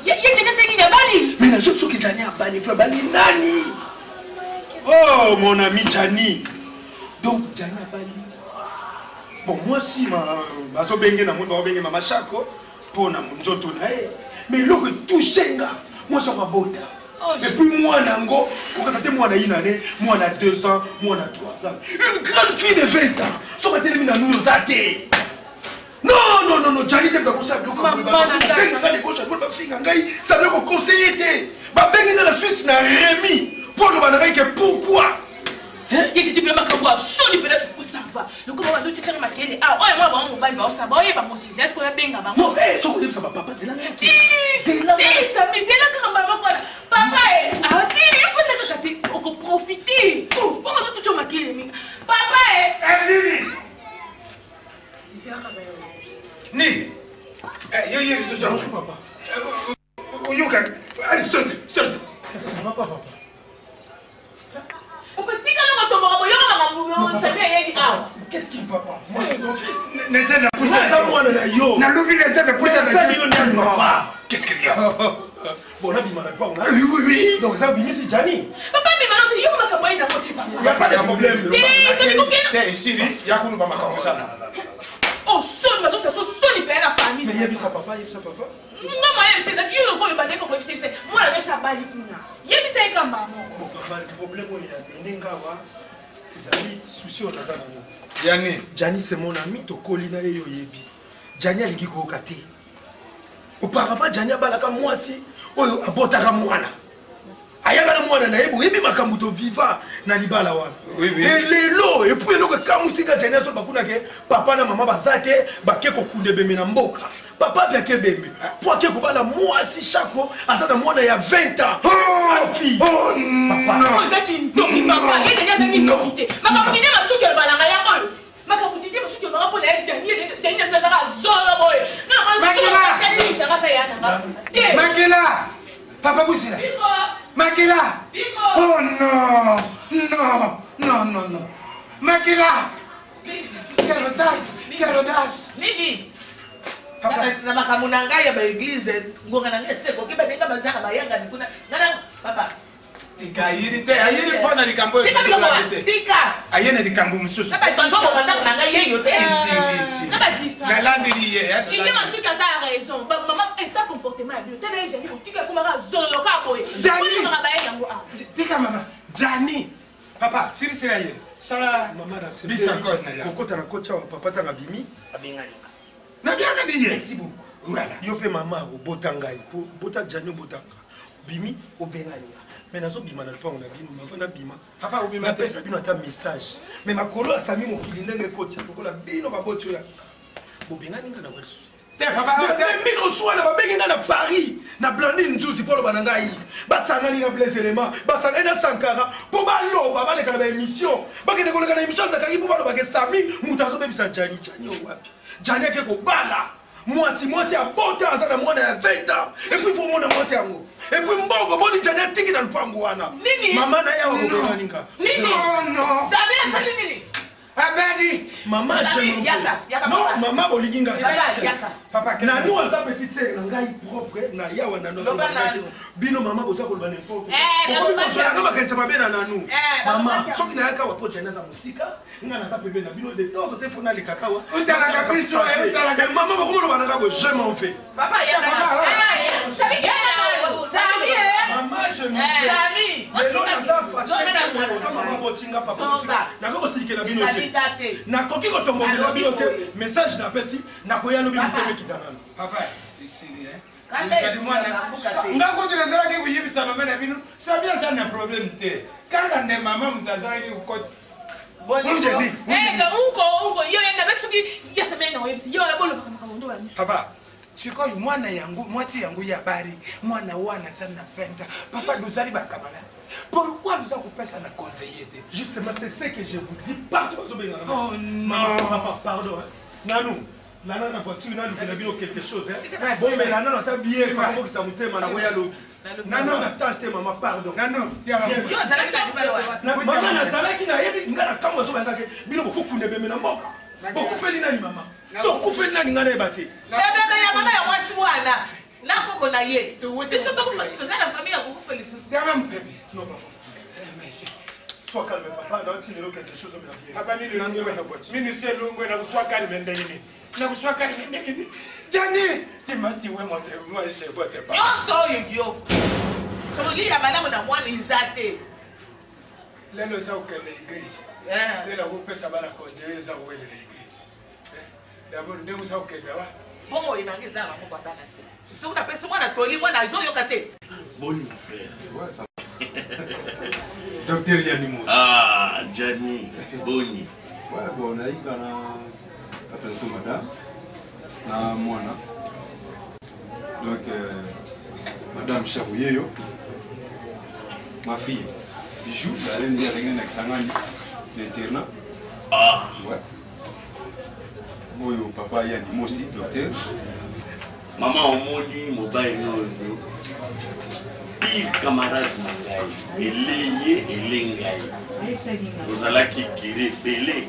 ye Jani asengi nini abali? Mais nazo soki Jani abali mpe abali nani? Oh mon ami Jani. Donc Jani abali. Bon mwasi ma bazobenge na moi bazobenge mama Shako mpo na nzoto na ye. Mais eloko etouche nga mwasi yango abota. Et puis mwana yango kokasa te mwana une année, mwana 2 ans, mwana 3 ans. Une grande fille de 20 ans. Soki atelemi na nunu oza te. Non, non, non, non, Jani te bakosala biloko ya boye, babenga nga de gauche à droite, bafinga ngai, ça veut koconseiller te. Babengi nga na Suisse na Remy mpo aloba na ngai ke pourquoi ye tete mpe makambo ya soni mpena kosava lokola bando tityaka makele awa oyo mwa bango mobali baosala baoyeba bango te zela sikoyo nabenga bango soki oyebisa bapapa zela sami zela kaka mbala moko wana papa e ati efanda kaka te okoprofite bongo totutya makele mingi papa e nini zela kaka yo nini yo ye lisusu papa oyoka sorte sorte papa. Qu'est-ce qui ne va pas? Moi, c'est ton fils. Naza mwana na yo. Nalobi naza na posa na yo. Papa. Qu'est-ce qu'il y a? Bon, nabima na mpango. Oui, oui, oui. Donc, ça obimisi Jani. Papa, mais maintenant, yo makambo ye nango te papa. Y a pas de problème. Te esili ya koloba makambo sana. Oh, soni bazosa so soni mpe na famille. Mais yebisa papa, yebisa papa. Nga moyen yebisa ezalaki yo lokola obandaki koyebisa yebisa mwana nyonso abali kuna yebisa ye kamba moko. Bon, papa, problème oyo ya mene ngawa. Ezali souci oyo naza nango. Yani. Gianni c'est mon ami, tokoli na ye yo oyebi. Gianni alingi koyoka te. Auparavant Gianni abalaka mwasi oyo abotaka mwana. Ayaka na mwana na ye boyebi makambo toviva na libala wana. Oui, oui. Et lelo et puis eloko ekamwisi nga Gianni azoloba kuna ke papa na mama baza te bake kokunda ebembe na mboka. Papa mpe ake ebembe mpo ake kobala mwasi shako aza na mwana ya 20 ans. Oh, fille. Oh, papa. Oza kindoki papa, ye Dani azangi ndoki te. Makambo Didi masuki alobaka yango oyo. Makambo Didi masuki alobaka mpo na ye Dani, Dani na azalaka zolo boye. Makila. Makila. Papa Boussila. Makila. Oh non. Non. Non, non, non. Makila. Quelle audace. Quelle audace. Nini? Na makambo na ngai ya baeglize ngonga na ngai eseko okeba ndenge bazaka bayangani kuna ngana papa tika ayiri te ayiri mpo na likambo oyo tosololaki te tika aye na likambo mosusu nalandeli ye Didi Masuki aza ya raison. Ba mama eta comportement ya bino. Tala ye Jani kotika ekomaka zolo kaka boye. Jani. Bolingaka baye yango awa. tika mama jani papa silisila ye sala mama na bisa encore na ya kokota na koti awa papa ntango abimi nabiangani ye merci beaucoup voilà yo mpe mama obota ngai po obota jani obotanga obimi obengani nga mais nazobima na lopango na bino mava nabima papa obima te napesa bino ata message mais makolo asami mokili ndenge ekoti lokola bino baboti oyo yanga bobengani nga na wa lisusu te te papa te nalembi koswana babengi nga na paris na blandine nzuzi mpo aloba na ngai basangani na blaise elema basangani na sankara mpo baloba baleka na baémission bakende koleka na émission azakaki mpo balobaka esami moto azobebisa jani jani oyo wapi jani ake kobala mwasi mwasi abota aza na mwana ya 20 ans epuis fo mona mwasi yango epuis mbongo boni jani atiki na lupango wana Nini? mama na ye awa kobengani nga Nini? Non, non. Sami asali nini? abedi mama Sami, je m'en yaka, fous. yaka, Non, papa. mama bolingi ngai Papa, yaka. papa nanu aza petite sœur na ngai propre na yawa nanu Loba azoloba ngai te. nanu. bino mama boza koloba n'importe Eh, okomi baloba kozwelanga yango. makanisa mabe na nanu Eh, mama baloba soki nayaka wa po jani aza mosika ngai naza pembeni na bino de temps en temps fo nalekaka wa Otalaka biso, eh, otalaka. Eh, mama bokomoloba nanga boye je m'en fais Papa, yaka. Sami, yaka. Sami, eh. mama je m'en fais Sami. lelo naza fâché Zonga na te oza mama botinga papa Zonga. botinga nakoki kosilikela bino Ezali te nga te. nakoki kotombokela bino te Alobi boye. message napesi nakoya lobi Papa. motema ekita nano papa esili eh? Kanda Ezali mwana ebuka te. nga kutu nazalaki koyebisa mama na bino sabi aza na problème te kaka nde mama moto azalaki kokota Boni. Eh, ga uko uko yo yenda baki soki ya sami na oyebisi. Yo wana bolobaka makambo ndo bala miso. papa sikoyo mwana yango mwasi yango ya bari mwana wana aza na 20 ans papa lozali bakamala pourquoi loza kopesa na conseiller te Justement, c'est ce que je vous dis partout. bazobengaka. Oh non. Maman, papa, pardon. hein. Nanu, lana na voiture, nalukela bino quelque chose. hein. Ah, Bomela nano ata billet, C'est bakobokisa motema na koya lobi. Nanu. Nanu na temps te, maman, pardon. nano tiaka Viens. Yo ozalaki na libala wana. Mama nazalaki nayebi nga na ntango azobandake bino bokokunda ebembe na mboka bokufeli nani mama tokufeli nani ngai nayeba te Ebembe ya mama ya mwasi wana. Na koko na ye. Biso toza na famille ya kokufa lisusu. tiaka mopepe non papa merci sois calme papa nauti lelo quelque chose omela bien papa Nanu na voiture minuse lungwe nakuswa kalime ndenge nini nakuswa kalime ndenge nini jani timatiwe mote Nyonso oyo yo. Tolia malamu na mwana eza te. lelo eza kokende eglise Eh. lelo akopesa bana konje oyo eza kowelela eglise dabord ndenge oza kokende wa Bomoi na ngai eza na maboko ya bana te. Soki napesi mwana toli mwana azoyoka te. Boni mon frère. Docteur Yanimo. Ah, Gianni, boni. Ouais, bon, naïka na présente madame na mwana. Donc madame Charouyeyo, ma fille Bijou, la reine de la na Kisangani, l'internat. Ah. Ouais. Oyo papa Yanimo aussi, docteur. Mama omoni mobali oyo pire camarade na ngai ele ye ele ngai ozalaki kire ebele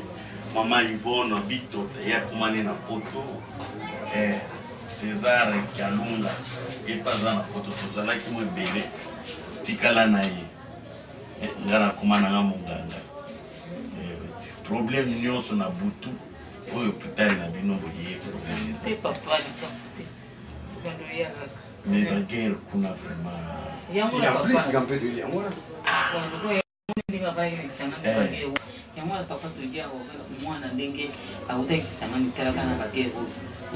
mama Yvonne Bitota ye akomani na poto eh, César Kalunga ye mpe aza na poto tozalaki mo ebele tikala na ye eh, ngai nakoma nanga monganga eh, problème nyonso na butu oyo hôpital na bino boye problème eza te papa likambo te tokende oya kaka mais baguerre kuna vraiment yango Il na en plus, papa un peu de yango là. ndenge avandaki na kisangani baguerre yango wana papa toyebi awa mwana ndenge autaki kisangani talaka na baguerre oyo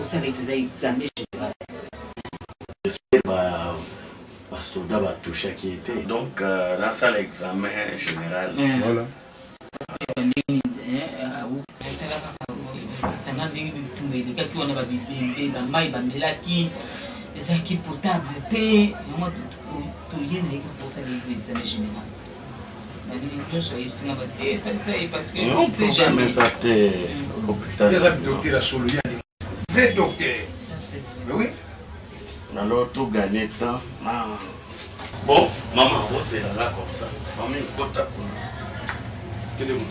osala mpenza examen général. Basoda batouchaki ye te, donc nasala examen général. Voilà. Kisanga ndenge bitumba elekaki wana, babibembe, bamai bamelaki ezalaki potable te. Yango toye na ye kaka kosala examen général. Babili nyonso ayebisinga bate esalisa ye parce que on ne sait jamais. Eza te hôpital. Eza docteur ya solo, yani vrai docteur. Mais oui. Alors to gagner temps. Ah. Bon, maman, ozela comme ça. Mami, kota kuna. Kende kuna.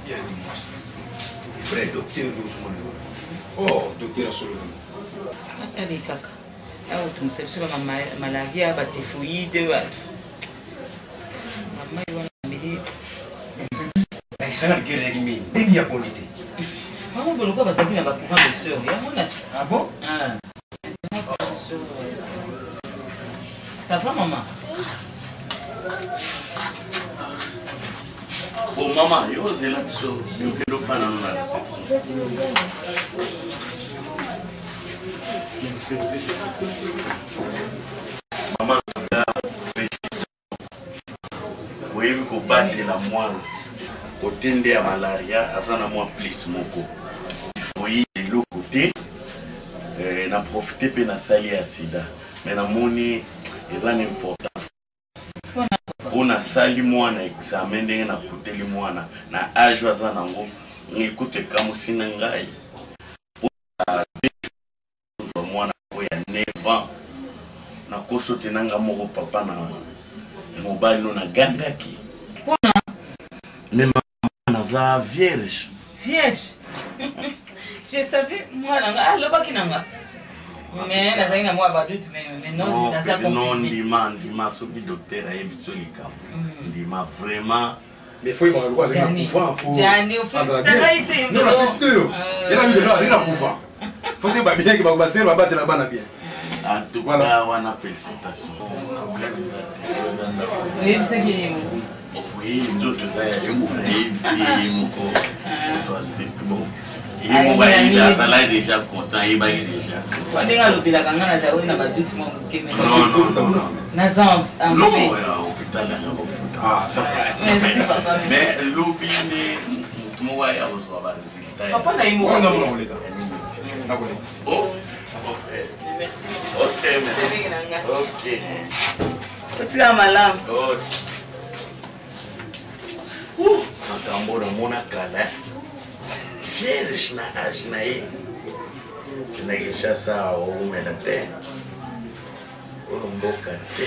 Bien dit, moi. Vrai docteur, ozomona. Oh, docteur ya solo. Atali kaka awa otungisa biso ba malaria, batyphoïde, mamai wana mele. Nakisanga guerre yaki mingi ndenge ya boni te. Bango boloko bazalaki na bacouvent de sœur yango na. Ah bon. Ah. Ça va, maman? Bon, mama, yo ozela biso, yokende ofanda no na réception. Mama, oyebi kobatela mwana kote nde ya malaria aza na mwa plus moko typhoïde eloko te. Na profite mpe nasali ya sida, me namoni eza na importance mpo nasali mwana examen ndenge nakuteli mwana na age oyo aza nango. Ekutu ekamusi na ngai kozwa mwana oyo ya 9 ans. Nakoso te na nga moko papa na ya mobali no nagangaki me mama naza vierge. Vierge, je savais. Mwana nga alobaki na nga, mais nazalaki na mwa badoute, mais maintenant naza non. confirmé. Ndima, ndima, soki docteur ayebi so likambo, ndima vraiment. Mais faut yebaka lokola azali na couvent, faut Gianni, azala bien. ofélicitaka ye te. Non, na félicité yo. Ye na bino azali na couvent, faut te babiaki basere babatela bana bien. En tout cas wana félicitation, problème eza te, eza ndako. Oyebisaki ye moko? Oui, nzoto eza ya ye moko, nayebisi ye moko, moto asepi. Bon, ye moko ayebi, azalaki déjà content, ayebaki déjà. Po ndenge alobelaka nga, nazali oyo na badoute mwa moke, mais Non, non, non, non. Naza en Non. paix. Hôpital yanga kofuta. Merci, papa. Mais lobi nde motu moko aya kozwa baresultat. Papa na ye moko. Wana mona koleka. Oh, ok. Merci. Ok, merci. Selenge na nga. Ok. Otika malamu. Ok. Makambo namona kala, vierge na age na ye na Kinshasa oumela te, oyo mboka te.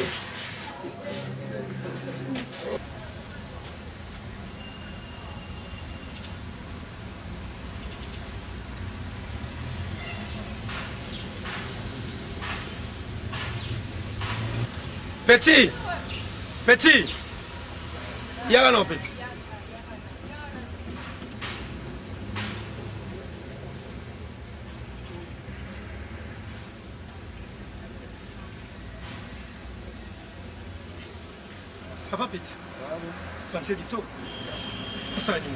Petit, petit, yaka na petit. Ça va, petit? Santé kitoko. Osala nini?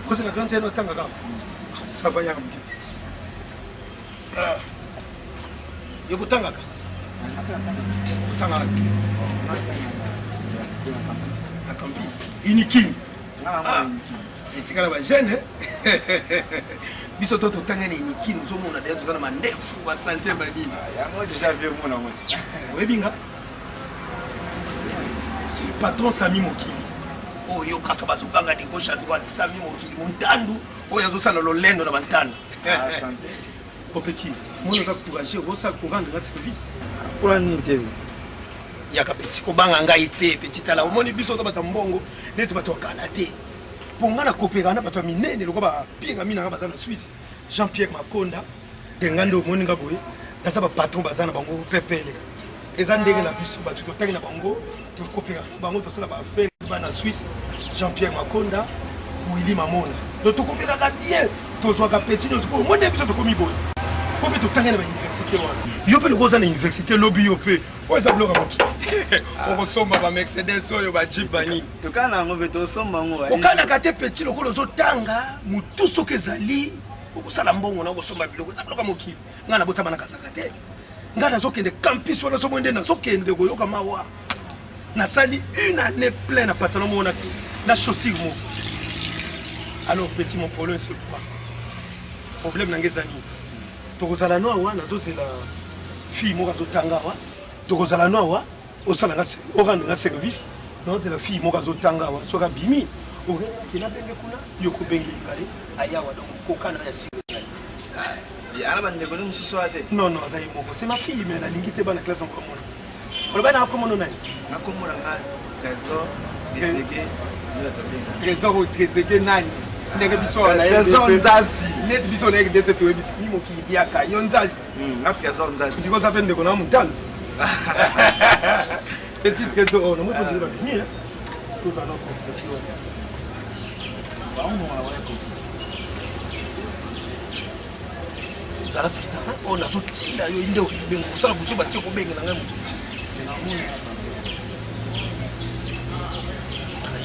Ozela grande sene otanga kaka. Ça va, yaka moke petit. Yo kotangaka? Otangaka na campus Unikin? Etikala bajeune biso to totanga na Unikin. Ozomona deya toza na mandefu, basante banini. Oyebi nga, c'est patron Sami Mokili oyo kaka bazoganga de gauche à droite. Sami Mokili montandu oyo azosala lolendo na bantandu. O petit, moni oza courageux, okosala korendre nga service. Mpona nini te? Yaka petit, kobanga ngai te petit. Tala, omoni biso oza bato ya mbongo neti bato ya kala te, mpo ngai nakopeka na bato ya minene lokola bapierre minanga baza na Suisse, Jean Pierre Makonda. Nga nde omoni nga boye, naza bapatron baza na bango pepele. Eza ndenge na biso bato totangi na bango, tokopeka na bango, tosala baaffaire bana Suisse, Jean Pierre Makonda, Willi Mamona. Donc tokobekaka bien, tozwaka petit nyonso mpo omoni biso tokomi boye. Mpo mpe totangi na bauniversité wana. Yo mpe lokola oza na université lobi yo mpe oyo eza biloko ya mokili. Okosomba ba Mercedes oyo ba Jeep banini. Tokana yango mpe tosomba yango. Kokanaka te petit lokola ozotanga motu soki ezali okosala mbongo na okosomba biloko eza biloko ya mokili. Ngai nabotama na kazaka te. Ngai nazokende campus wana somo nde nazokende koyoka mawa. Nasali une année plein na pantalon moko na chaussure moko. Alors petit mon problème c'est quoi? Problème na ngai eza nini? Tokozala no awa nazozela fille moko azotanga awa. Tokozala no awa osala nga orendre nga service nazozela fille moko azotanga awa soki abimi orenaki nabenge kuna yo kobenge ngai ayawa donc kokana ya silo ana bandeko ne mosusu wana te non non aza ye moko c'est ma fille mais nalingi te bana classe yango amona oloba na komona nani nakomona nga trésor desege trésor oyo trésege nani ndenge biso trésor nzazi neti biso na rdc toyebisi mi mokili biaka yo nzazi nga trésor nzazi ndiko oza mpe ndeko na motalo petit trésor oyo namoi tozali babimi tozala na perspective zala prudent oyo nazotinda yo nde okobenga kosala buso batie kobengela ngai moto mosusu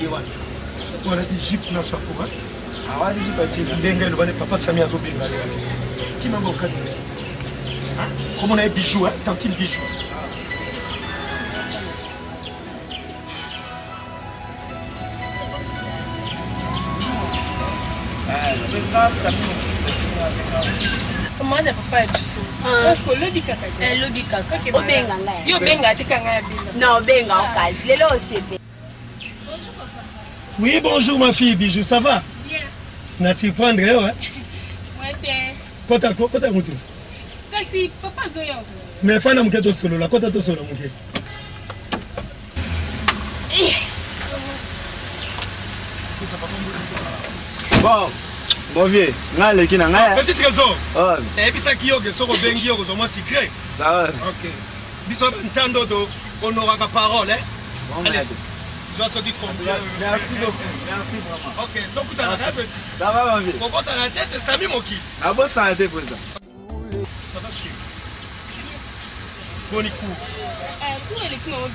ye wana olati jupe na chapeau ndenge elobani papa sami azobenga yo kima bokani komona ye bijou tantine bijou. Mwana papa ya biso. Parce que olobi kaka te. Elobi kaka. Obenga ngai. Yo obenga te kanga ya benga. Non, obenga okazi. Lelo osepe. Bonjour papa. Oui, bonjour ma fille Bijou, ça va? Bien. Na surprendre yo, hein? Ouais te. Kota kota mutu. Kasi papa azoya ozo. Mais fana muke to solola, kota to solola muke. Bon, bon vieux, nga aleki na ngai. Petit trésor. Nayebisaki yo ke soki obengi yo kozwa mwa secret. Ça va. Ok. Biso ntando to honoraka parole, hein? Allez. Zwa soki combien. Merci beaucoup. Merci vraiment. Ok, tokutana na petit. Ça va mon vieux. Kobosana te, c'est Sami Moki. Nabosana te président. Ça va chérie. Boni cours. Cours eleki nango.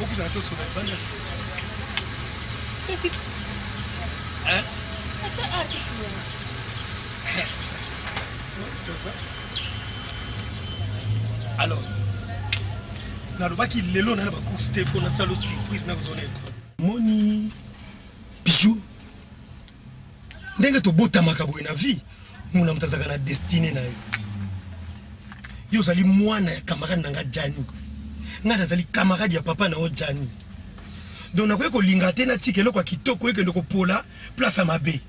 Okuzala tosolola libanda. Kasi. Hein? Ata a tosolola. Alors, nalobaki lelo na na bacourse te fo nasala surprise nakozala na ekole. Moni bijou ndenge tobotamaka boye na vie mona moto azalaka na destine na ye. Yo ozali mwana ya camarade na nga Gianni, ngai nazali camarade ya papa na yo Gianni, donc nakoki kolinga te natika eloko ya kitoko ekende kopola place ya mabe.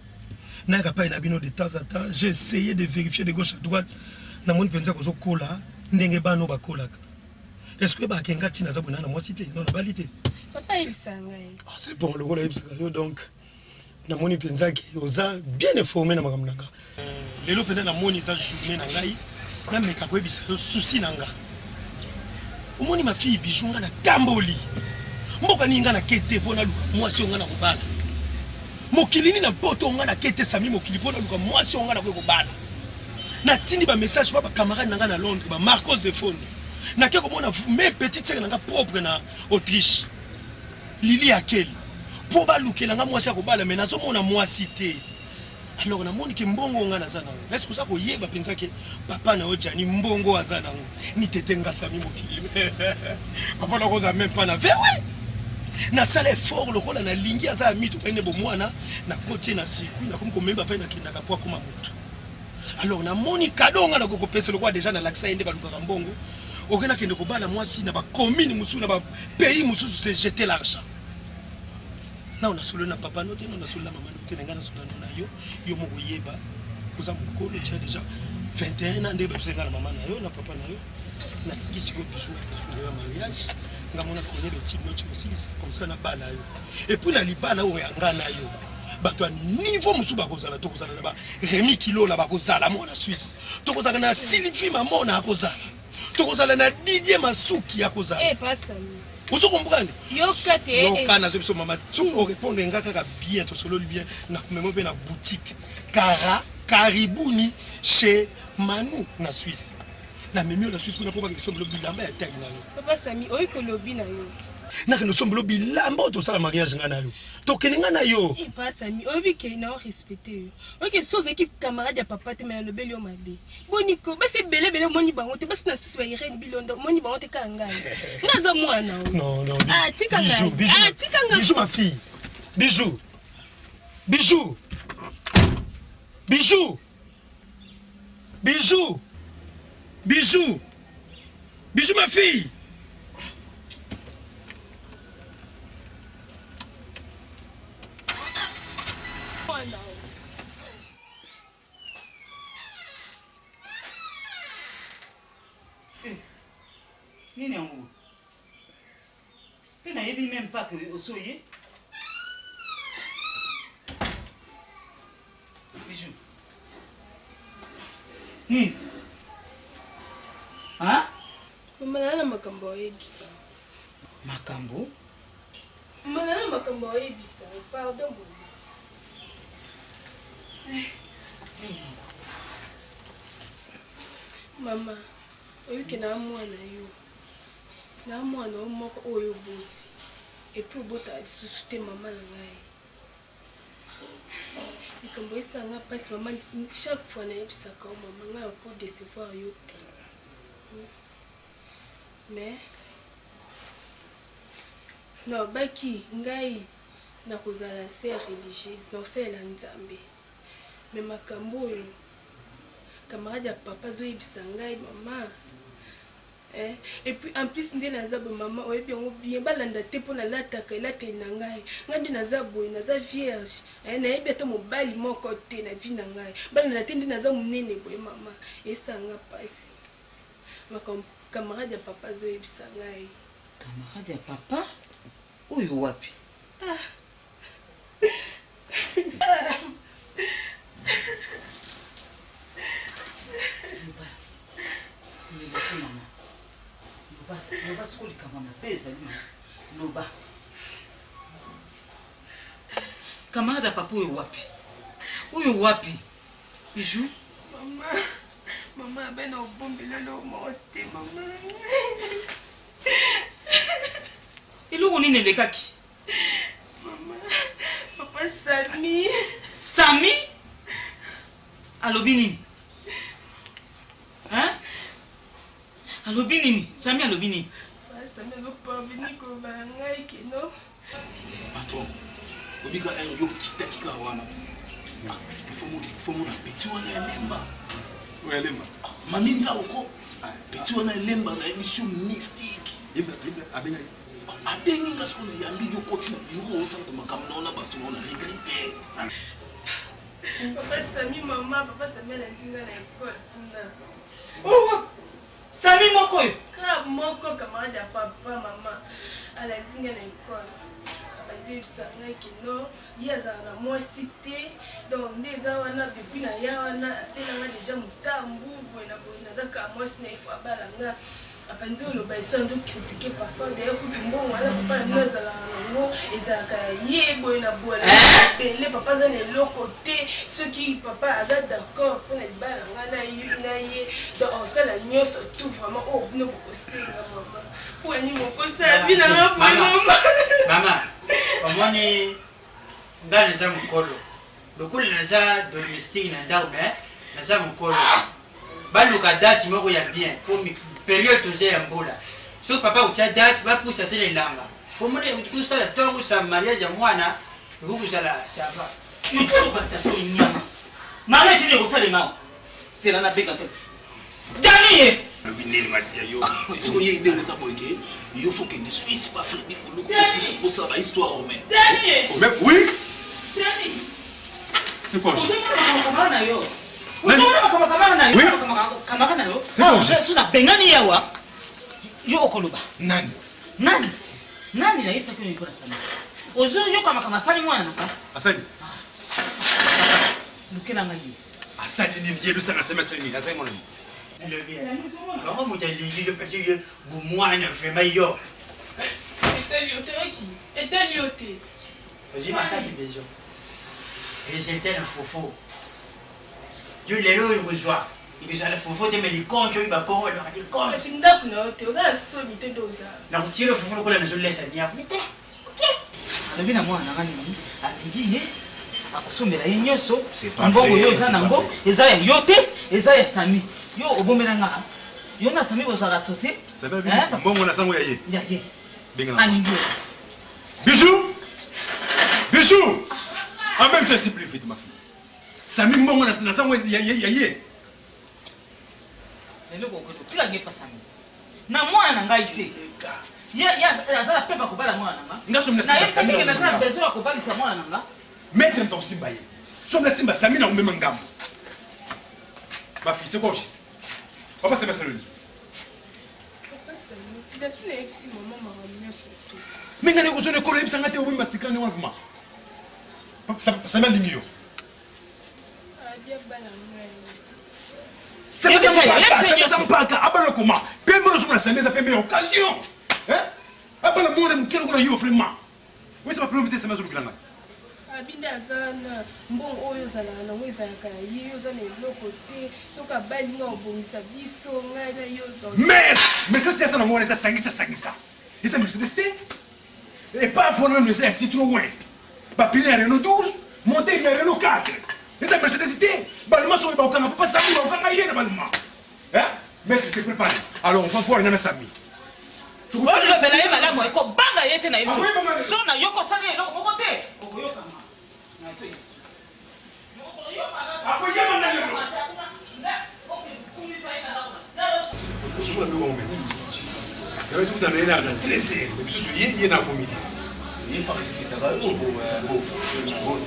Nayaka pai na bino de temps en temps, j'ai essayé de vérifier de gauche à droite, namoni mpenza kozokola ndenge bana oyo bakolaka. Est ce que oyebaka ke nga ntina aza boye na mwasi te, non nabali te? Papa ayebisaka ngai. Ah, c'est bon, lokola ayebisaka yo, donc namoni mpenza ke oza bien informé na makambo na nga. Lelo mpenza namoni eza journée na ngai, nameka koyebisa yo souci na nga. Omoni ma fille Bijou, nga natamboli mboka nini nga nake te mpo naluka mwasi oyo nga nakobala. Mokili nini na poto nga nake te Sami mokili mpo naluka mwasi oyo nga nakoki kobala. Natindi ba message pa ba camarade na nga na Londres, ba Marco Zefoni. Nake komona mes petites sœurs na nga propre na Autriche, Lili Akeli, mpo balukela nga mwasi ya kobala, mais nazomona mwasi te. Alors namoni ke mbongo nga naza nango, est-ce que oza koyeba mpenza ke papa na yo Gianni mbongo aza nango ni tete nga Sami mokili papa na koza même pas na vewe. Nasala effort lokola nalingi aza ya mito pene bomwana, nakotie na circuit, nakomi komemba mpe nakendaka po akoma motu. Alors namoni cadeau nga nakoki kopesa lokola déjà nalakisa ye nde balukaka mbongo. Oke nakende kobala mwasi na ba commune mosusu na ba pays mosusu, c'est jeter l'argent. Nao nasololi na papa no te, nao nasololi na mama no te, na ngai nasololi na yo, yo moko oyeba, oza mokolo, tu as déjà 21 ans, nde babisa ngai na mama na yo, na papa na yo. Nalingi sikoyo bijou na yo ya mariage, nga mona kone betide no ti kosilisa comme ça nabala yo. Et puis na libala oyo ya nga na yo, bato ya niveau mosusu bakozala, tokozala na ba Rémi Kilola bakozala mwana Suisse, tokozala na Sylvie Mamona akozala, tokozala na Didier Masuki akozala. Eh, pas Sami. Ozo comprendre? Yoka te. Yoka nazo biso mama. Soki o répondre nga kaka bien, tosololi bien, na komema mpe na boutique. Kara Karibuni chez Manu na Suisse. Namemi yo na Suisse kuna mpo bakende sombelo bilamba ya taille na yo. Papa Sami, oyi kolobi na yo. Nakende sombelo bilamba oyo tosala mariage nga na yo. Tokende nga na yo. Eh, Papa Sami, oyebi ke na respecte yo. Oke so ozalaki camarade ya papa te mais alobeli yo mabe. Boni ko, basi ebele ebele omoni bango te, basi na susi ba Irène Bilonda omoni bango te kaka ngai. Nga aza mwana o. Non, non. Ah, tika ngai. Bijou, bijou. Ah, tika ngai. Bijou ma fille. Bijou. Bijou. Bijou. Bijou. Bijou. Bijou ma fille. Mwana o. Eh, nini yango mpe nayebi meme pas que osi oye bijou nini hein? Mama nala makambo oyebisa. Makambo? Mama nala makambo oyebisa. Pardon mama. Mama, oyoki na mwana yo. Na mwana yo moko oyo obosi. Et puis obotaka lisusu te mama na ngai. Likambo esala nga mpasi mama, chaque fois nayebisaka yo mama, ngai nako décevoir yo te. Mais nalobaki ngai nakozala sœur religieuse, nakosalela Nzambe. Mais makambo oyo camarade ya papa azoyebisa ngai mama, eh? Et puis en plus nde naza boye mama, oyebi yango bien, balanda te mpo nalataka elateli na ngai. Ngai nde naza boye, naza vierge, eh? Nayebi ata mobali moko te na vie na ngai. Balanda te nde naza monene boye mama, esala nga mpasi. Makambo camarade ya papa azoyebisa ngai. Camarade ya papa oyo wapi? Ah. Loba te mama. Loba, loba soko likambo mabe ezali mama. Loba. Camarade ya papa oyo wapi? Oyo wapi? Bijou. Mama, mama abe na obombela eloko moko te mama. Eloko nini elekaki? Mama, papa Sami. Sami? Alobi nini? Hein? Alobi nini? Sami alobi nini? Papa Sami azoparvenir koloba na ngai keno. Patron, obika un yo kitaki kaka wana. Ah, il faut mona petit wana ya lemba. Oyo ya lemba. Ah, mami nzao ko. Petit wana ya lemba na yebi sur mystique. Abengaki. Abengi nga sikoyo nayambi yo koti na bureau osalaka makambo na yo na bato na yo na regrete. Papa Sami mama, papa Sami alandi nga na école kuna. Oh, Sami moko oyo. Kaka moko camarade ya papa mama alandi nga na école. Abandi oyebisa ngai ke non, ye azala na mwasi te. Donc nde eza wana depuis na ya wana atiela nga deja motambu boye na boye naza kaka mwasi na ye fo abala nga. Abandi oloba eso ando critique papa d'ailleurs kutu mbongo wana papa na bino azalaka nango ezalaka ya ye boye na boye ebele papa aza na eloko te soki papa aza d'accord mpo na libala na ngai na ye donc osala nyonso tout vraiment oyo bino bokosenga mama mpo ani mokosala vi na nga boye mama. Mama, omoni ngai naza mokolo lokola naza domestique na ndako me naza mokolo baluka date moko ya bien po periode toza ya mbula soki papa kotia date bapusa te na elanga pomona kosala ntongo sa mariage ya mwana ekoki kozala sava yosoba tata oyo nyama mariage nini ekosalema zela nabenga te dani ye lobi nini masi ya yo siko ye idée eza boye ke yo faut kende Suisse pa Freddy Kuluku kosala ba histoire romaine. Dani Mais oui. Dani. C'est quoi? Ozomona na yo. Ozomona makambo kamara na yo. Kamara na yo. So na bengani yawa. Yo okoloba. Nani? Nani? Nani na yebisaki yo mpona sami? Ozoyoka makambo asali mwana na ka? Asali. Lukela ngai ye. Asali nini? Yebisaka asali asali nini? Asali mwana nini? Nalobi bango moto alingi yo parce que bomwana vraiment yo. Otoyoki etali yo te. Ozwi makasi bezo. Résultat na fofo. Yo lelo oyo kozwa ekozala fofo te me likonki oyo bakongo balobaka likonki. Kasi ndako na yo te oza na soni te nde oza. Nakotiela fofo lokola nazolesa niako. Alobi na mwana nanga nini alingi ye akosombela ye nyonso pas mbongo vrai, yo oza c'est nango pas vrai. eza ya yo te eza ya sami yo obombela nga yo na sami bozalaka associe mbongo na sango ya ye ya ye Benga na alingi yo. Bijou Bijou Amène-toi s'il plaît vite ma fille. Sami mbongo na na sango ya ya ya ye. Eloko okoki kotikaka epa sami na mwana na ngai te. Ye ye aza na pepe akobala mwana na nga. Nga somi na simba Nayebisaki Sami ke na naza na komema. besoin ya kobalisa mwana na nga. Maître mpa osimba ye. Somi na simba Sami na komema ngambo. Ma fille, c'est quoi au juste Papa Sami asaloni. Papa Sami, nasi nayebisi mama makambo nyonso to. Mais nga nakozwa na ekolo oyebisa nga te obomi basika ndenge wana vraiment. Sami alingi yo. Abia bana ngai. Sami mpaka abala koma pembe ozomona Sami eza pembe ya occasion. Hein? Abala mwana moke lokola yo vraiment. Oyesa ba problème te Sami azolukela ngai. Abi nde aza na mbongo oyo ozalaka nango ezalaka ya ye, yo oza na eloko te, soki abali nga obongisa biso ngai na yo. Merde! Mercedes eza nango wana eza sangisa sangisa. Eza Mercedes te. Epave wana meme eza ya Citroën. Bapine ya Renault 12, montere ya Renault 4. Eza Mercedes te. Balma soki bakokanga papa Sami bakokanga ye na balma. Hein? Maître c'est préparé. Alors on va voir nga na Sami. Olobela ye malamu ekobanga ye te na ye biso so na yo kosala eloko moko te okoyokama. Ozomona biloko yango maître. Yawe tukutana na ye na 13 heures. Mais biso toye ye na akomi te. Ye fa respectaka yo bof bof bof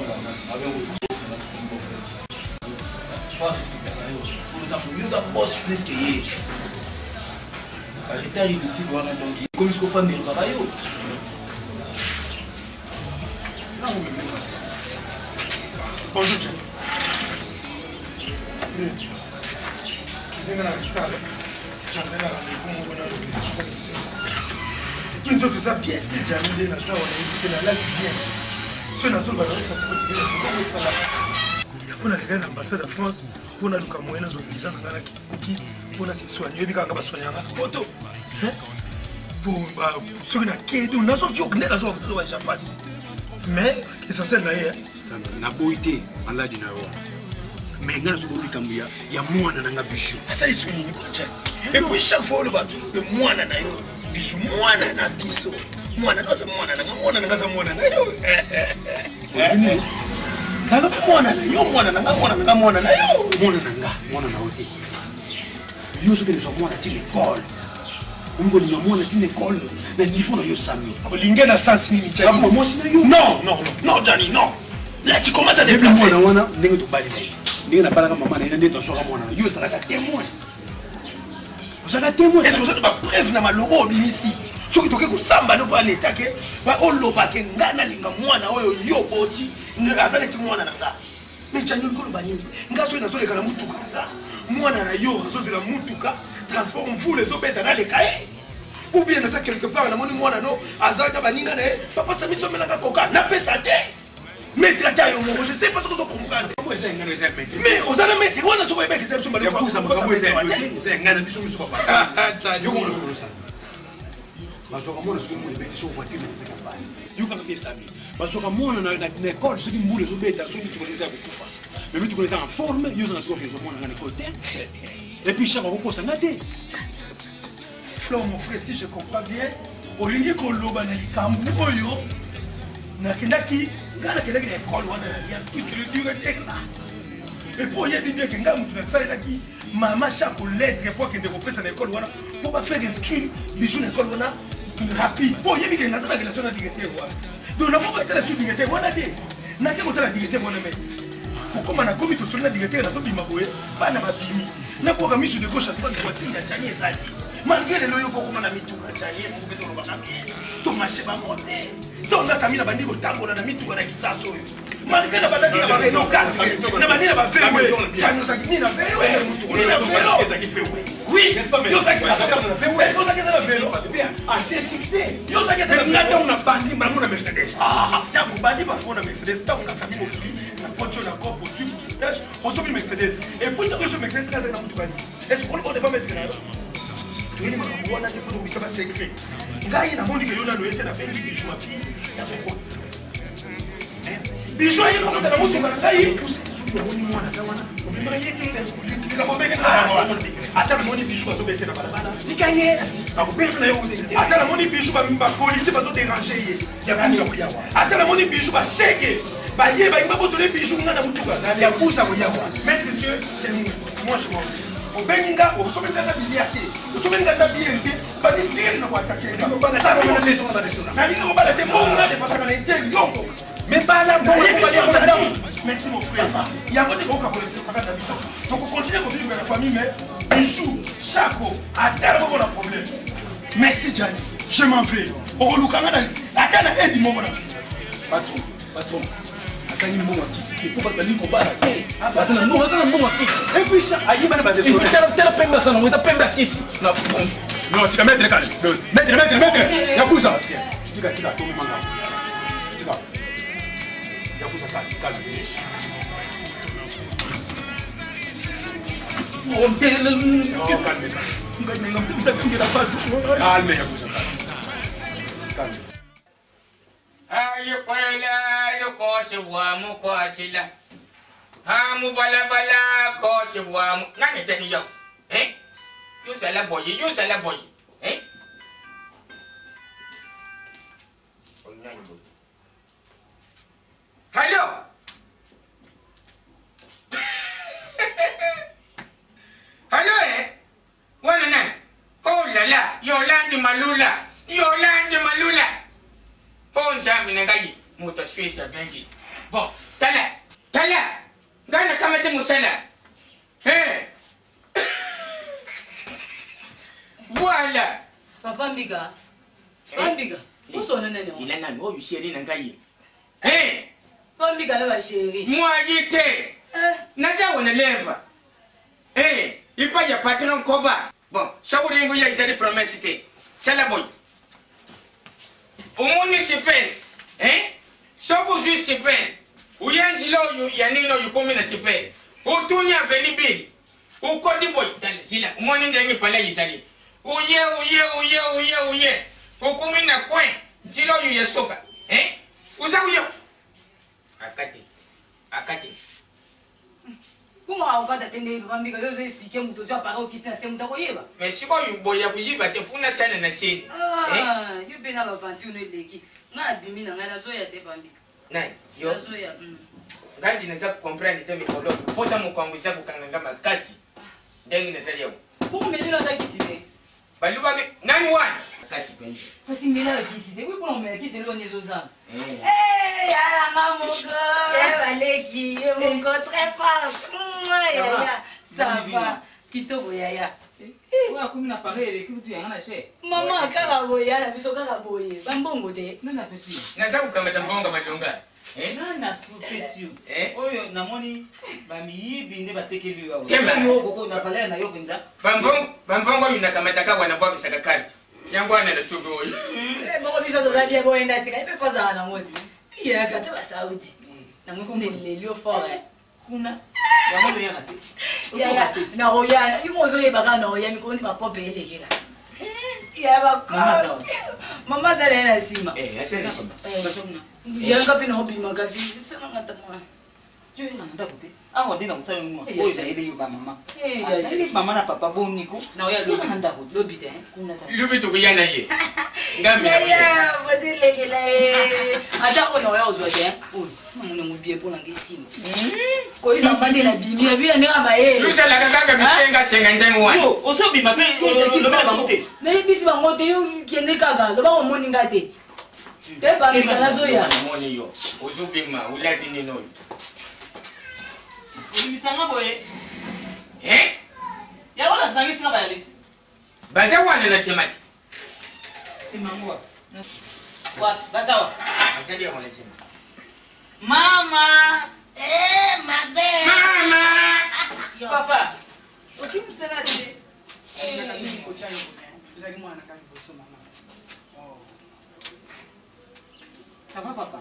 fa respectaka yo oza yo oza boss plus que ye ba retard inutile wana donc ekomi siko fa nervaka yo. Bonjour, Jenny. Excusez moi la retard. Nazali na rendez-vous moko na Et puis nzoto eza bien te Jenny nde naza wana yebi te nalali bien te. Soki nazoloba na osika tikotikela mpo nalekaki na ambassade ya France mpo naluka moyen nazwa visa na ngai nakiki mpo na se soigne oyebi kaka basoignaka na poto soki nakei donc nazoyoka nde nazoyoka ja pasi mais essentiel na ye naboyi te maladi na yo mais ngai nazobona likambo ya mwana na nga Bijou. Asali soki nini kotia et puis chaque fois oloba toujours mwana na yo Bijou, mwana na biso, mwana nga aza mwana na nga, mwana na nga aza mwana na yo, nalobi mwana na yo, mwana na nga, mwana na nga, mwana na yo, mwana na nga, mwana na yo te. Yo soki ozwa mwana ti l'école, olingi kolinga mwana ti l'école na niveau na yo Sami. Kolinge na sens nini Gianni? Akoma mwasi na yo. Non, non, non, non Gianni, non. Là tu commences à déplacer. Mwana wana ndenge tobali na ye, ndenge nabalaka mama na ye, ndenge tozwaka mwana na yo, ozalaka témoin. Ozalaka témoin. Est-ce que ozali ba preuve na maloba obimisi? Soki toke kosamba loko ya leta ke ba oloba ke nga nalinga mwana oyo yo boti aza neti mwana na nga. Mais Gianni olingi oloba nini? Nga soki nazoleka na motuka na nga, mwana na yo azozela motuka, transport mvula ezobeta naleka ye. Ou bien naza quelque part namoni mwana no aza na baninga na ye, papa Sami somelaka koka, napesa te. Maître ata yo moko, je sais pas soki ozo comprendre. Mais oza na maître wana soki oyebaki eza biso mbala eza ya ngai na biso miso papa. Yo komona soki olosala. Bazwaka mwana soki mbula ebeti, soki voiture na ezaka bani. Yokanga mpe Sami. Bazwaka mwana na école soki mbula ezobeta, soki mituka eza ya kokufa. Mais mituka eza en forme, yo oza na soki ozwa mwana nga na école te. Et puis chaque akokosa nga te. Flore, mon frère, si je comprends bien, olingi koloba na likambo oyo nakendaki, ngai nakendaki na école wana na Alliance, puisque le directeur là. Et puis oyebi bien ke ngai moto nasalelaki mama chaque lettre po akende kopesa na école wana po bafaire inscrire Bijou na école wana rapide, po oyebi ke naza na relation na directeur wana. Donc nakoki kotala sur directeur wana te, nake kotala directeur wana me kokóma nakomi tosoli na directeur, nazobima boye bana babimi, nakoka miso de gauche à droite, voiture ya Gianni eza te. Malgré lelo yo kokóma na mituka Gianni moko mpe tolobaka bien, tomashe bango te. Ntonga Sami na bandi kotambola na mituka na kisasa oyo. Malgré na bandaki na ba Renault 4, na bandi na ba VW. Jani ozalaki ni na VW, ni na vélo. Oui, n'est-ce pas? Yo ozalaki na vélo. Est-ce que ozalaki na vélo? Ancien succès. Yo ozalaki na vélo. Nga ntango na bandi bango na Mercedes. Ntango bandi bango na Mercedes, ntango na sami mokili, na koti na kopo, ozwi pourcentage, osomi Mercedes. Et puis ntango oso Mercedes, nga azalaki na motuka nini? Est-ce que on devant mettre na yo? Toyeli makambo wana te mpo tokobisa basecret. Ngai namoni ke yo nano ye te, nabengi bijou ma fille ya kokota. Bijou aye kokota na motuka na ngai. Soki omoni mwana aza wana, omemaka ye te. Likambo obenge na yango wana. Ata namoni bijou bazobete na balabala, tika ye, akobeta na ye. Ata namoni bijou bapolisier bazoderange ye, yakuza koyawa. Ata namoni bijou basege baye balingi babotole bijou nga na motuka, yakuza koyawa. Maître Dieu témoin, moi je m'en vais. Obengi nga, osombeli nga ata bilia te, osombeli nga ata biere te, obandi dire na koatake nga. Nalingi kobala te, mbongo nga depasaka na ete yoko. Mais bala mbongo Merci mon frère. Yango te kokabola kaka na biso. Tokocontinue kovivre na famille mais bijou, chako, ata moko na problème. Merci Gianni, je m'en vais. Okoluka nga na ata na aide moko na vie. Patron, patron. Azangi mbongo ya kisi te mpo bato balingi kobala te. Aza na mbongo, aza na mbongo ya kisi. Et puis ayiba na ba tala tala pembe aza nango, eza pembe ya kisi. Na front. Non, tika maître calme. Maître, maître, maître. Yakuza. Tika, tika, tomi manga. Tika. Yakuza calme, calme. Non, calme, calme. Calme, Yakuza, calme. Calme. Ayikwela lukosi bwamukwatila amubalabala kosi bwamu nani teni yo eh? Yozala boye, yozala boye eh? Oyo nani boye? Hallo, hallo eh? Wana nani? Oh la la, Yolande Malula, Yolande Malula. Oh Nzambe na ngai, moto aswesa bengi. Bon, tala, tala, ngai nakamati mosala. Eh. Voilà. Papa Mbiga, Papa Mbiga, osona nani? Zila nani oyo chéri na ngai. Eh. Papa Mbiga na ba chéri. Mwayi te. Naza wana lemba. Eh, ipa ya patron koba. Bon, soki olingi oya ezali promesse te. Sala boye. Omoni sipene. Eh? Soki ozwi sipene, oya nzela oyo ya nini oyo okomi na sipene. Otuni aveni bili. Okoti boye, tala zila, omoni ndenge palais ezali. Oye, oye, oye, oye, oye. Okomi na coin, nzela oyo ya soka. Eh? Oza oyo. Akati. Akati. Bongo akokata te nde papa Mbika, yo ozo expliquer moto ozwi appareil okiti na se, moto akoyeba. Mais sikoyo boye ya koyiba te funa sala na seni. Ah, yo mpe na baventure no eleki. Ngai nabimi na ngai nazoya te papa Mbika. Nani? Yo? Nazoya. Ngai ndi naza comprendre te mikolo pota mokongo eza kokanga nga makasi ndenge nazali yango. Bongo melelo ata kisi te. Balubaki nani wana? Kasi penza. Kasi mela kisi te. Mpona komela kisi eloko nini ezozanga. Eh, yaya nga moko, baleki, ye moko très fort. Yaya, ça va. Kitoko yaya. Oyo akomi na pareil eleki kutu yanga na cher. Mama kaka boye yaya biso kaka boye. Bambongo te. Nani apesi yo? Naza kokamata mbongo malonga. Nani apesi yo? Oyo namoni bamiyibi nde batekeli yo awa. Temba. Yo koko na valeur na yo mpenza. Bambongo oyo nakamataka wana bwakisaka carte. Yango wana na soki oyo. Bongo biso toza bien boye nda tika ye mpe fazala nango te. Yaka te basaudi. Nango kuna eleli yo fort. Kuna yango loyaka te. Yaya nakoya yo mo ozoyeba kaka nakoya mikolo ndi bakope elekela. Ya bakope. Mama azala ye na nsima. Yanga mpe naobima kasi esalanga ta mwa. Yo na ndako te. Awa nde nakosala yo mwa. Oyo ezali yo ba mama. Azali mama na papa boniko. Naoya lobi na ndako te. Lobi te. Kuna ta. Lobi tokoya na ye. Ngambi na Yaya, botilekela ye. Ata oyo naoya kozwa te. Oyo, namoni yango bien mpo na ngai esimba. Koyisa mbande na bimi, na bimi na ndenge ya mayele. Lusalaka kaka bisenga senga ndenge wana. Yo, ozobima mpe lobela bango te. Nayebisi bango te, yo kende kaka, loba omoni nga te. Te bambika nazoya. Namoni yo, ozobima, olati nini oyo? Obimisanga boye. Eh? Yango nazangisi nga bayaleti. Baza wana na nsima te. Nsima yango wapi? Wapi? Baza wapi? Bazali yango na nsima. Mama. Eh, mabe. Mama. Papa. Oki mosala te. Ozali mwana kaka liboso mama. Ça va papa?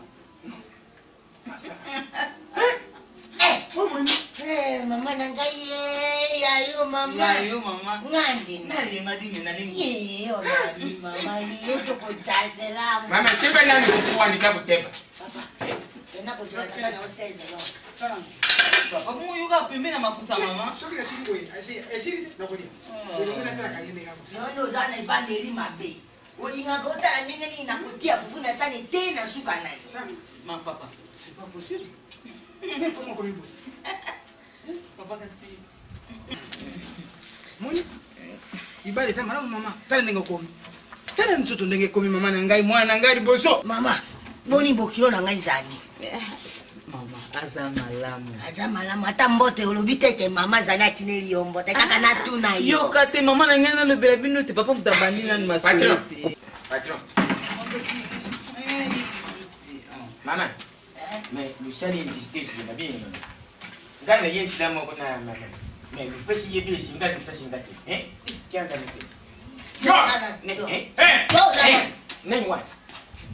Eh, mama na ngai ye ya yo mama. Ya yo mama. Ngandi na. Nalinga dimi nalingi. Ye olali mama liyo tokojazela. Mama simba nani kukuwanisa kuteba. Tena kozwa tata na yo 16 ans. Papa bongo yoka pembe na makusa mama. Soki natiki boye, esili te nakolia. Olongi natalaka ye ndenge akosa. Yo nde oza na ebandeli mabe. Olingaka otala ndenge nini nakotia fufu na sani te na suka na yo. Ma papa. C'est pas possible. Mais comment komi boye? Papa kasi. Moni? Libala eza malamu mama. Tala ndenge okomi. Tala nzoto ndenge ekomi mama na ngai, mwana na ngai liboso. Mama, boni bokilo na ngai zali. Mama aza malamu. Aza malamu ata mbote olobi te ke mama azali atineli yo mbote kaka natuna yo. Yoka te mama na ngai nalobela bino te papa moto abandi nanu masolo te. Patron. Mama. Mais lusali insiste sur la bien. Ngai na ye nzela moko na mama. Mais lupesi ye besi ngai lupesi nga te. Hein? Tiens nga te. Yo! Eh? Yo! Nani wa?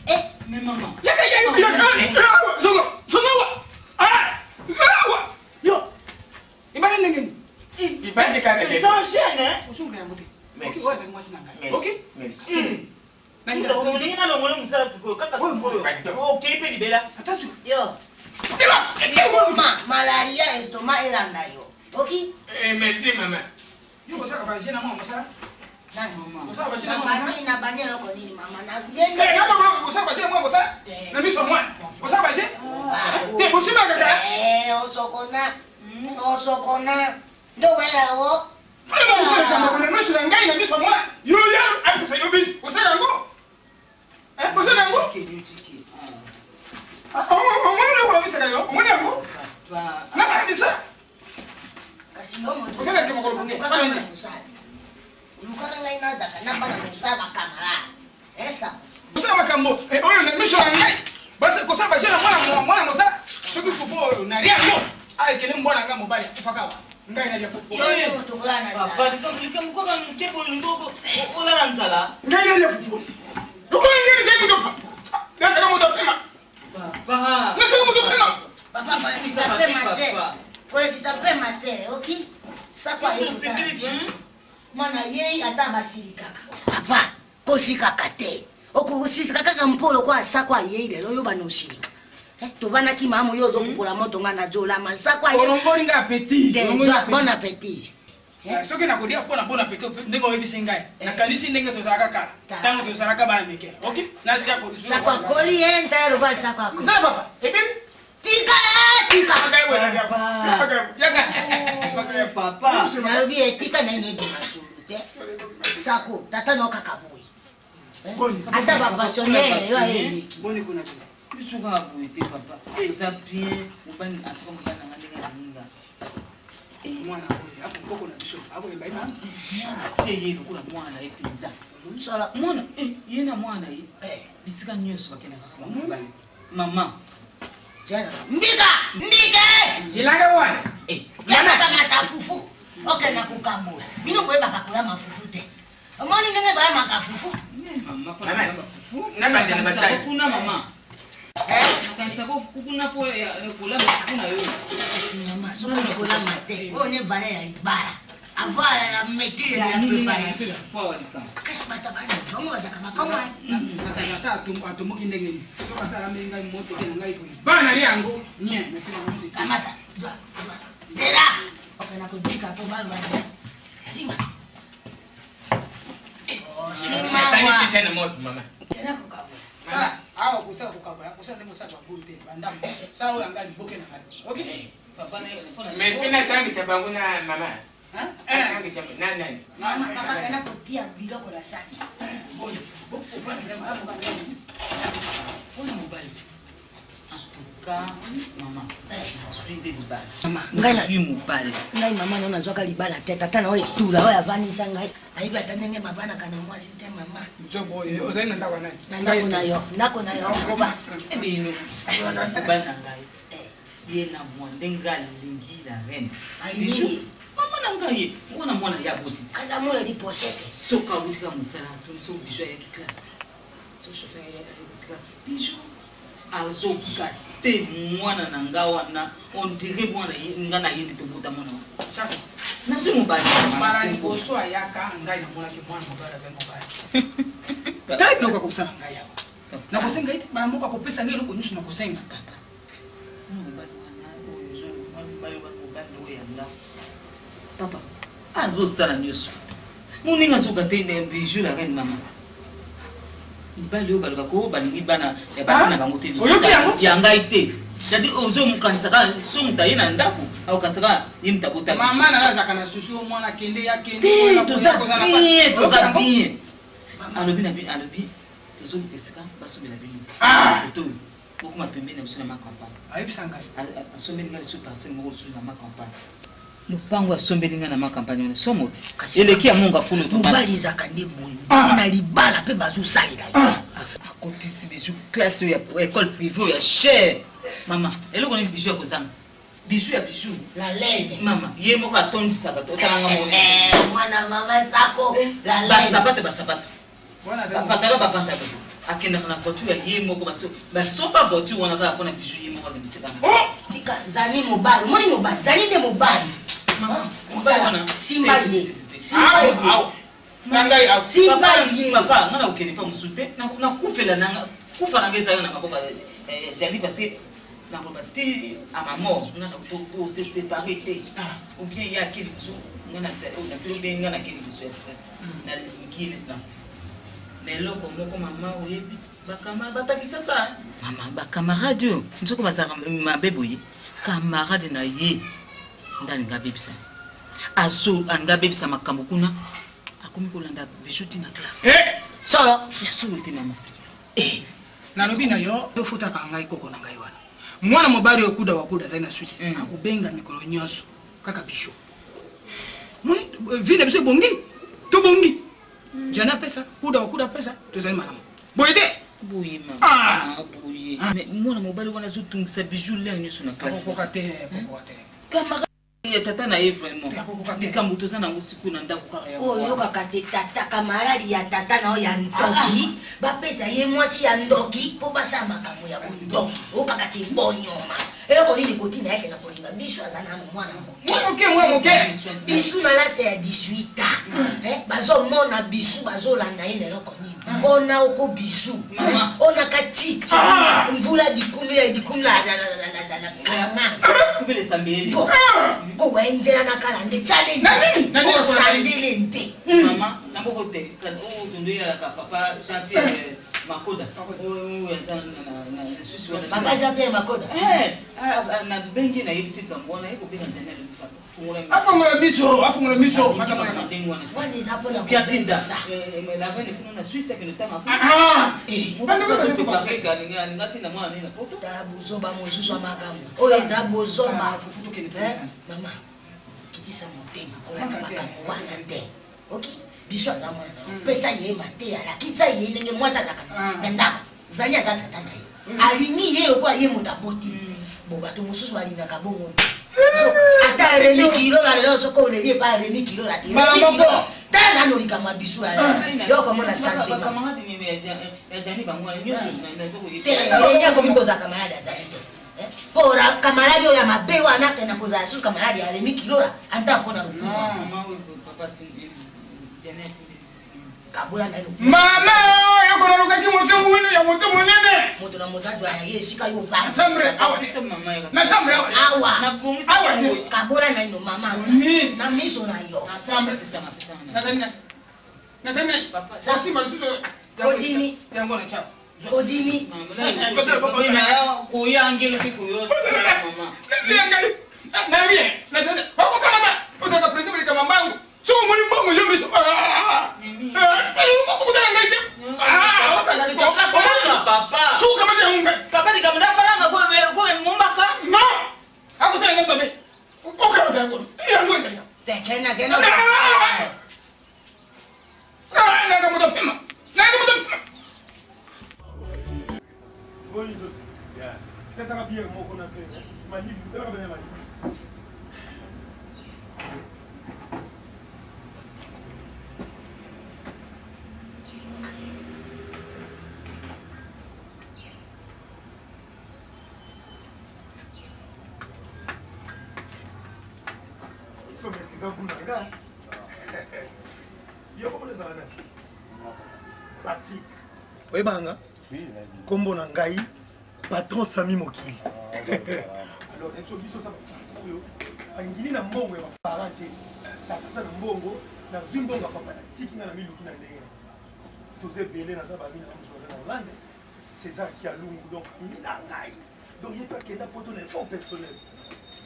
Eh, mais maman. Yaka ye yo zongo zongo wa. Ah! Wa! Yo! Ibale ndenge nini? Ibale kaka Mais sans gêne hein. Ozonga yango te. Merci. Oyo azali mwasi na ngai. Merci. Ok? Merci. Olingi nalongola mosala sikoyo kaka sikoyo okei mpe libela. Attention. Yo. Ma, malaria estomac elanda yo. Oki? Eh, merci mama. Yo kosaka ba jeune na mwana mosala. Nabani nabani eloko nini mama na ye nde. Eh, yaka mwana kosaka ba jeune mwana mosala. Na miso ya mwana. Kosaka ba jeune? Te bosimba kaka. Eh, osokona. Osokona. Nde owela wo. Mpona bakosala likambo na miso na ngai na miso ya mwana. Yo ya apesa yo bisi. Osala yango? Eh, osala yango? Omoni eloko nabisaka yo? Omoni yango? Na bana misala. Kasi yo moto. Osala ke mokolo bonge. Olukaka ngai mosala te. Olukaka ngai nazaka na bana mosala bacamarade. Esa. Kosala makambo oyo na miso na ngai. Basi kosala ba jeune mwana mwana mosala. Soki fufu oyo nalia yango. Ekende mbwana ngai mobali akufaka awa. Ngai nalia fufu. Yo nde moto okolala na nzala. Papa likambo kaka moke boye olingi olala nzala. Ngai nalia fufu. Lokola ngai nazali moto nazalaka moto apema. Papa. Nazalaka moto apema. Papa kolekisa pema te. Kolekisa pema te, oki? Sako aye kotala biso. Mwana yei ata basilikaka. Papa, kosikaka te. Okokosilika kaka mpo lokola sako ayei lelo yo bana osilika. Eh, tovanaki mamu yo ozokokola moto nga nazolama sako aye. Olongoli nga appétit. Te, Olongoli zwa, appétit. bon appétit. Soki nakolia mpo na bon appétit ndenge oyebisi ngai nakanisi ndenge tozalaka kala ntango tozalaka bana mike ok nasia kolusu Sako akoli ye ntala lokola sako akoli. Nzala papa ebebi Tika tika. Papa. Nalobi etika na ino ebima solo te. Sako tata no kaka boye. Ata ba passionnaire yo ayeleki. Biso kaka boye te papa. Oza bien mobali atuka mobali nanga ndenge alingi nga. Mwana oyo akokoko na biso akoyeba ye malamu. Mwana atie ye lokola mwana na ye mpenza. Mwana ye na mwana ye bisika nyonso bakendaka kaka bango mibale. Mama. Mbika! Mbika! Zilanga wana. Yakakamata fufu. Okenda kokabola. Bino boyebaka kolama fufu te. Omoni ndenge bayamaka fufu. Na bandela basali. Kuna mama. Nakanisa kuna po kolamba fufu na yo. Kasi mama, soki kolama te, oyo ne valeur ya libala. Avoir la maîtrise de la préparation. Kasi bato bana bango bazalaka bakamwa. Ata atomboki ndenge nini soki asala ndenge ngai moto te na ngai boye bana ye yango nie Kamata, zwa, zwa. Nzela. Okenda kodika po balwa. Nsima. Oh, nsima. Nakanisi se na moto mama. Nzela kokabola. Awa kosala kokabola kosala ndenge osala babulu te bandambo sala oyo ya ngai liboke na ngai ok Mais fina sangisa bango na mama. Asangisa na nani? Mama, papa kana kotia biloko na sani. Mpona mobali. En tout cas, mama, nazwi nde libala. Mama, ngai na- Nazwi mobali. Ngai mama no nazwaka libala te tata na oyo etula oyo avandisa ngai. Ayebi ata ndenge bavanaka na mwasi te mama. Ozali na ndako ya nani? Na ndako na yo, ndako na yo koba. Ebino mobali na ngai ye na mwa ndenge alingi la reine. Alingi. Mama na ngai wana mwana ya boti. Kala mona di pochette. Soki awutika mosala atuni soki bijou ayaki classe. Soki chauffeur ayaki bijou azoka te mwana na nga wana on dirait mwana nga na ye nde tobota mwana wana. Nazwi mobali. Mbala liboso ayaka ngai namonaki mwana mobali azali mobali. Tala biloko akosala ngai awa. Nakosenga ye te mbala moko akopesa ngai eloko nyonso nakosenga. Papa. Mobali wana oyo mobali wana mobali oyo ya nga. Papa azosala nyonso. Moninga azoka te bijou la reine mama. Mibali oyo balobaka oyo balingi bana ya basi na bango te. Oyoki yango? Ya ngai te. C'est-à-dire ozomokanisa kaka so moto aye na ndako akokanisa kaka ye moto abota biso. Mama na yo azalaka na susu oyo mwana kende ya kende. Te toza bien, toza bien. Alobi na bino alobi tozoluka esika basombela bino. Koto oyo bokoma pembeni na biso na ma campagne. Ayebisa ngai. Asombeli ngai lisusu parcelle moko lisusu na ma campagne. Lopango asombeli ngai na ma campagne wana somo te. Eleki ya monga fulu mobali ezalaka nde boye na libala mpe bazosalela ye. Akotisi bijou classe oyo ya école privée oyo ya cher. Mama, eloko nini bijou ya kozanga? Bijou ya bijou. La laine. Mama, ye moko atondisaka to otalanga moko. Mwana mama sako. La laine. Basapato basapato. Bapantalo bapantalo. Akendaka na voiture ya ye moko basomba voiture wana kaka mpona bijou ye moko akende tika. Tika zani mobali, omoni mobali, zani nde mobali. Mobali wana. Simba ye. Simba ye. Simba ye. Papa, nga nakokende mpa mosusu te. Nakufela nanga, kufa nanga ezalaka na maboko ya Jani parce que nakoloba te à ma mort nga se séparer te. Ou bien ye ake liboso nga natiki ou bien nga nake liboso ya tika te. Nalingi ye neti nakufa. Mais eloko moko mama oyebi batakisa sa mama bacamarade oyo nzoko bazalaka mabe boye camarade na ye nde alingi abebisa azo alingi abebisa makambo kuna akomi kolanda bijou ti na classe solo ya solo te mama. Nalobi na yo ofutaka ngai koko na ngai wana mwana mobali oyo kuda wa kuda azali na Suisse akobenga mikolo nyonso kaka bijou. Moni vie na biso ebongi tobongi. Jana apesa kuda wa kuda apesa tozali malamu boye te. Boye mama, boye. Mais mwana mobali wana azotungisa bijou lin nyonso na classe. Akokoka te, akokoka te. Camarade ya tata na ye vraiment. Likambo toza nango sikoyo na ndako kaka ya oyo oyokaka te tata kamaradi ya tata na yo ya ndoki bapesa ye mwasi ya ndoki mpo basala makambo ya bondoki oyokaka te bonyoma eloko nini kotina yake na kolinga biso aza nano mwana moke mwana moke bisu na lase ya 18 ans bazomona bisu bazolanda ye na eloko nini ona oko bisu ona kachicha mvula dikumila dikumila kowenjela na kala nde challenge osandele nte mama naboko te oyo tondo eyalaka papa Jean Pierre Makoda oyo aza na Suisse wana. Papa Jean Pierre Makoda nabengi nayebisi likambo wana ye kobenga Janel papa. Afongola miso, afongola miso. Wana eza mpona kotinda la reine kuna na Suisse akende tanga alinga tinda mwana nini na poto. Tala bozoba mosusu ya makambo oyo eza bozoba. Mama kitisa motema kolanda makambo wana te ok biso aza mwana na yo pesa ye mateya alakisa ye ndenge mwasi azalaka na ndako zali aza tata na ye alingi ye lokola ye moto aboti bo bato mosusu balingaka bongo te ata Remi Kilola lelo soki oleli epai Remi Kilola te tala nano likambo ya biso yo okomona sentiment te Remi akomi kozala camarade azali te mpo camarade oyo ya mabe wana akenda kozala susu camarade ya Remi Kilola anta mpona lokumu kabola na mama oyo konalukaki moto mwino ya moto monene moto na moto azwa ya ye esika yo na chambre awa na chambre awa awa awa kabola na yo mama na miso na yo na chambre nazali na nazali na sasima lisusu odimi yango na chambre odimi koyangelo te koyo ngai nalobi nazali okokamata ozalaka president likama mbangu soki omoni mbongo yo miso okutana ngai te soki okamati yango ngai papa likambo nafalanga mombaka non akutana ngai mabe okamata yango yango ezali tekena kena. Pesaka biere moko na verre. Malili, elaka bene malili. So maîtrise goût na nga. Yo komona ezala nani? Patrick. Oyebaka nga? Kombo na ngai patron Sami Mokili. Alors biso biso oza bapatron oyo angili na mbongo ya baparent te. Tata aza na mbongo, nazwi mbongo ya papa natiki nga na miluki na ndenge na toza ebele naza bami na mosusu baza na Hollande. César Kialungu donc ami na ngai. Donc ye mpe akenda poto na effort personnel.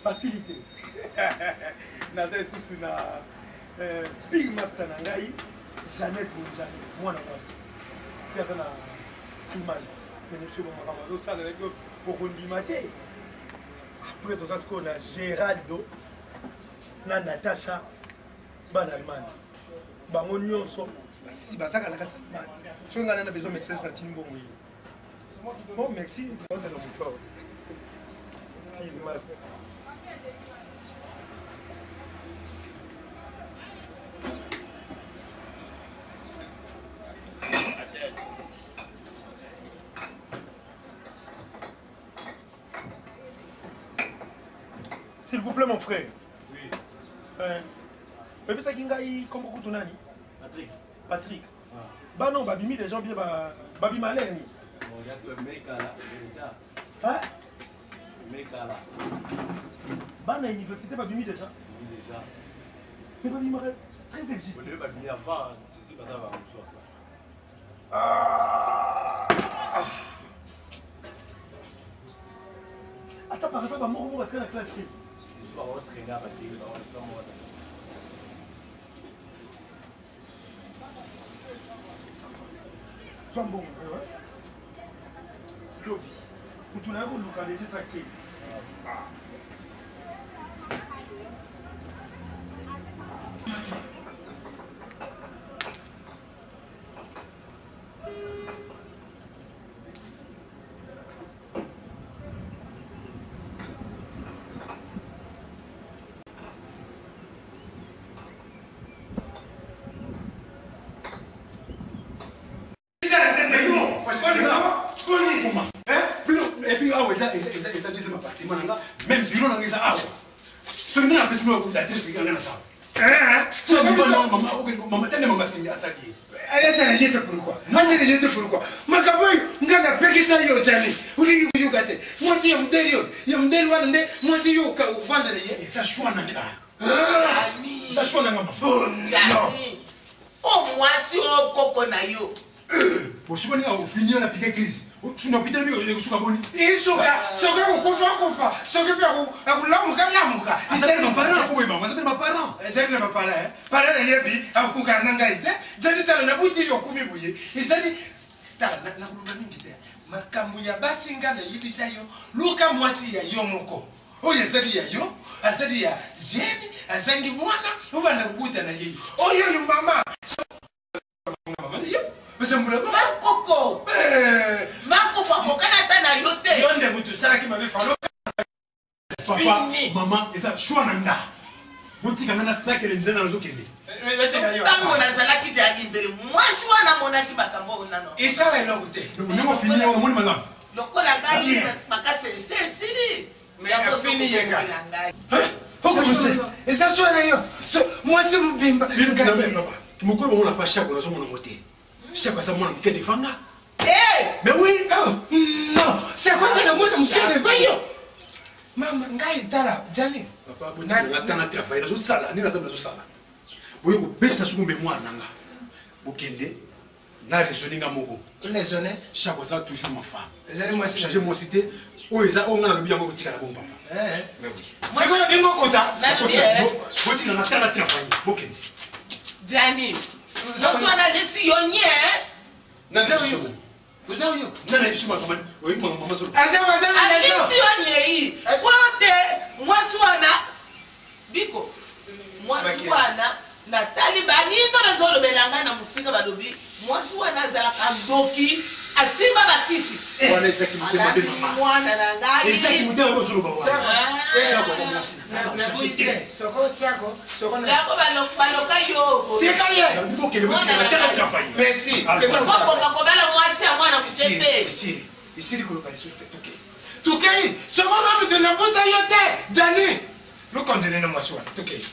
Facilité. Naza lisusu na euh, big master na ngai Jeannette Bonjani mwana mwasi. Mpe aza na Allemagne. Mais biso makambo azosala na biso okondima te. Après toza sikoyo na Geraldo na Natacha bana Allemagne. Bango nyonso basi bazaka na kati ya Allemagne. Soki ngai na besoin médecin natindi mbongo ye. Bon, merci. Nazala moto awa. Big master. S'il vous plaît, mon frère. Oui. Euh, oyebisaki ngai kombo kutu nani Patrick. Patrick. Bana oyo babimi deja bien babima lere nini? Hein? Bana université babimi deja? Mais babimaka très existe. Ah! Ata par exemple bamoko moko batika na classe te. Zwa mbongo na yo lobi mutu na yo koluka deja eza ke Et puis awa eza eza eza deuxième appartement na nga même bureau na nga eza awa soki nga napesi moko adresse nga na sala mama tande mama singi asali ye asala ye te pourquoi asala ye te pourquoi makambo oyo nga napekisa yo jani olingi koyoka te mwasi ya modeli oyo ya modeli wana nde mwasi yo ofanda na ye eza choix na nga eza choix na nga mama o mwasi o koko na yo bosuka ndenge ofini yo na pike crise na hôpital bi ekosuka boni esuka soki akokufa kufa soki mpe akolamuka lamuka azali na baparent fo boyeba azali na baparent ezali na baparent parent nayebi akokokana na ngai te jali tala nabuti yo okumi boye ezali tala nakoloba mingi te makambo ya basi nga nayebisa yo luka mwasi ya yo moko oyo azali ya yo azali ya zemi azangi mwana obanda kobuta na ye oyo oyo mama makoko makoko akokana ata na yo te yo nde moto osalaki mabe falo papa mama eza choix na nga botika nga nakende nzela nazokende ntango nazalaki jali mbele mwasi wana amonaki makambo oyo nano esala eloko te ndenge ofini yango omoni malamu lokola ngai makasi esi esili afini yeka eza swa na yo mwasi mobimba mokolo bango na pa shako nazomona ngo te shako aza mwana moke devant nga mais oui non shako aza na mwana moke devant yo mama ngai tala jani papa botikanga ta na travaille nazosala nde naza nazosala boye kobebisa soko mémoire na nga bokende na raisonne nga moko raisonne shako aza toujours ma femme ezali mwasi change mwasi te oyo eza oyo nga nalobi yango ekotikala bongo papa mais oui sikoyo ndenge okota botika nga ta na travaille bokende jani mwasi wana alesi yo nye oza oyo nana biso makambo oyebi makambo mama zolo alisi yo nyei po te mwasi wana biko mwasi wana natali baninga bazolobela ngai na mosika balobi mwasi wana azalaka ndoki. Asimba bakisi. Wana ezaki motema mabe mama. Mwana na ngai. Ezaki motema mabe ozoloba wana. Shako aza mwasi na ngai. Changer te. Soko sako soko na. Yango baloka yo. Tika ye. Bokende botika teka travailler. Merci. Okoka kobala mwasi ya mwana moke te. Esili. Esili koloba lisusu te tokei. Tokei. Soko na moto na bota yo te. Jani. Lokondene na mwasi wana tokei.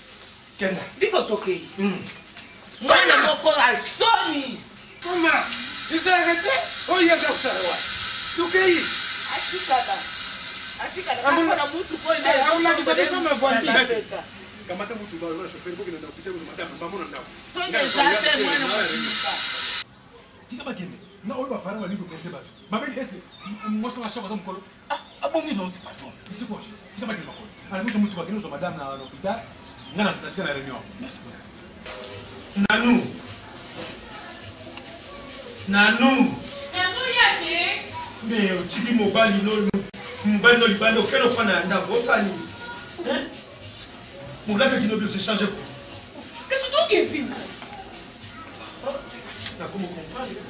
Kenda. Biko tokei. Mwana moko asoni. Koma. Ezalaka te. Oyo aza kosala wana. Tokei. Atikala. Atikala. Akona mutu koyo nde. Aolakisa biso mavoiture. Kamata mutuka na chauffeur bokende na hôpital kozwa madame bamona ndako. Soki eza te mwana motuka. Tika bakende. Na oyo baparent balingi komente bato. Babeli ese mwasi wa shako aza mokolo. Ah, abongi na oti patron. Isi kwa tika bakende makolo. Ala mutu mutuka kende kozwa madame na hôpital. Nga na natika na réunion. Merci. Nanu. Nanu. Nazoya te. Mais otiki mobali no mobali no libanda okende ofanda na ndako osala nini? Molataki no biso change ko. Kasi tokevin. Nakomo comprendre.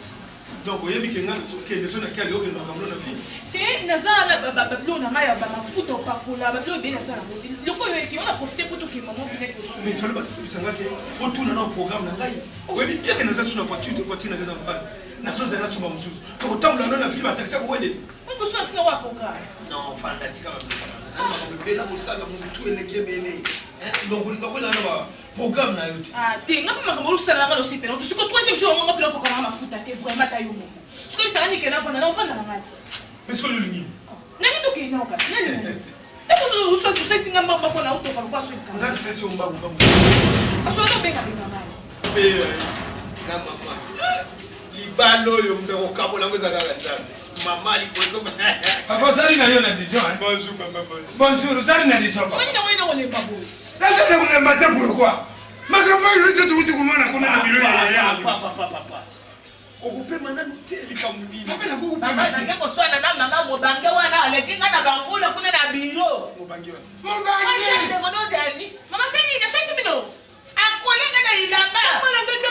Donc oyebi ke nga nazokende so nakiali okende makambo na vie. Te naza na babiloko na ngai ya bamafuta opakola babiloko ebele naza nango te loko oyo eke ona profite mpo tokende mama vinaki osu. Mais fallait bato koyebisa nga ke otuna na programme na ngai. Oyebi bien ke naza su na voiture te voiture na ngai eza mobali. Nazozela nasomba mosusu. Tokotambola no na ville bataxi akowele. Okoso na tina wa programme. Non, fanda tika babiloko wana. Makambo ebele kosala motu eleki ebele. Donc olinga koyela na ba programme na yo ti. Ah te nga mpe makambo osala nga losepela to siko troisième jour yango nga mpe nakoka nga mafuta te vraiment ta yo moko. Siko ebisaka nike nafanda na ofanda na nga te. Mais sikoyo olingi nini? Ndenge tokei nao kasi nani nani. Ntango osalisi nga mbangu mpo na otoka lokola soki kanga. Nga nasalisi yo mbangu mbangu. Asola tobenga benga ngai. Mpe na mama libala oyo moto akokabola yango eza kaka Nzambe. Mama liboso. Papa ozali na yo na Dijon. Bonjour papa bonjour. Bonjour ozali na Dijon. Omoni nango ye na kolemba boye. Naza na kolemba te pourquoi? Makambo oyo ete touti komona kuna na biro ya yaya na yo. Papa papa papa. Okopema nanu te likambo nini? Mama nake koswana na mama mobange wana aleki nga na bangula kuna na biro. Mobange wana. Mobange. Ndeko no jani. Mama sani na sani bino. Akole nga na ilamba.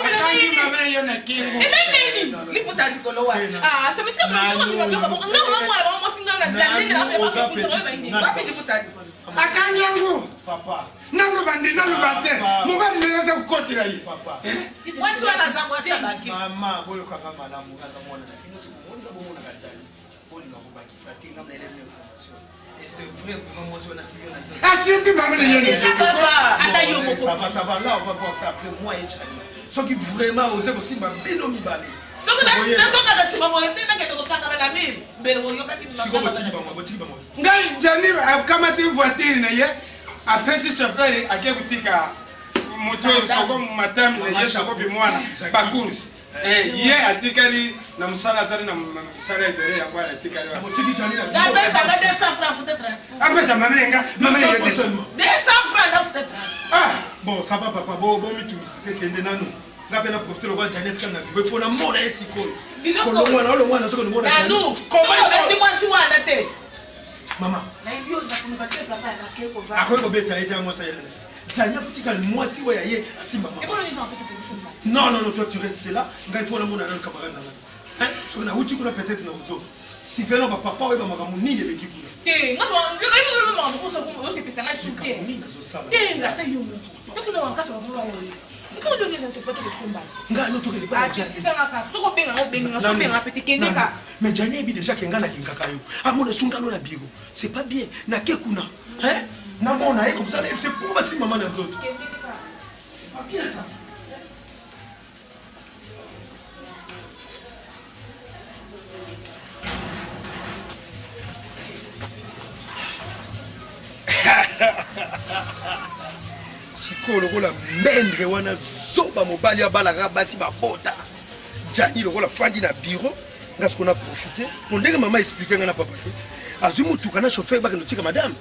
Akangi mama yo na kingo. Ebendeli. Liputa likolo wana. Ah, ça veut dire que nous sommes nga mama mwana bango mwasi nga na ndenge na pe ba kutu ba inde. Wapi liputa likolo? Akangi yango. Papa. Naloba nde naloba te. Mobali na ye aza kokotela ye. Mwasi wana aza mwasi ya bakisi. Mama boyokanga malamu aza mwana na bino soki bomoninga bomonaka jani bolinga kobakisa te nga na elève information et c'est vrai vraiment mwasi wana asimbi na nzoto asimbi mama na ye na nzoto ata yo moko ça va ça va là on va voir ça après moi et jani soki vraiment oze kosimba bino mibale soki nazokaka nsima boye te nakende kokangama na mire mbele boyokaki sikoyo botiki bango botiki bango ngai jani akamati voiture na ye apesi chauffeur ake kotika moto soko matami na ye soko mpe mwana bacourse ye atikali na mosala azali na mosala ebele yango wana atikali napesaka 200 francs fute transport apesa mama na nga mama na ye 200 francs na fute transport bon ça va papa bo bomitungisa te kende nanu nga mpe na profite lokola janet kaka na bibo ifo namona ye sikoyo kolongwa na olongwa na soki nomona nanu kobeti mwasi wana te mama akoki kobeta ye te ya mwasi ayana jani akotikala mwasi oyo aye asimba mama non non non toi tu restes là ngai fo namona nanu camarade na ngai soki nauti kuna peut-être na kozoba sivelo bapapa oyo bamakambo nini eleki kuna te makambo osepesa ngai su te te ata yo moko ekuna makasi mais jani ayebi déjà ke ngai nalingaka yo amona esu ngano na biro c'est pas bien nake kuna namona ye comme ça nayebise po basi mama na nzoto c'est pas bien ça. Sikoyo lokola mbendre wana zoba mobali abalaka basi babota jani lokola fandi na bureau nga sikoyo na profite po ndenge mama explike nga na papa te azwi motuka na chauffeur bakende otika madame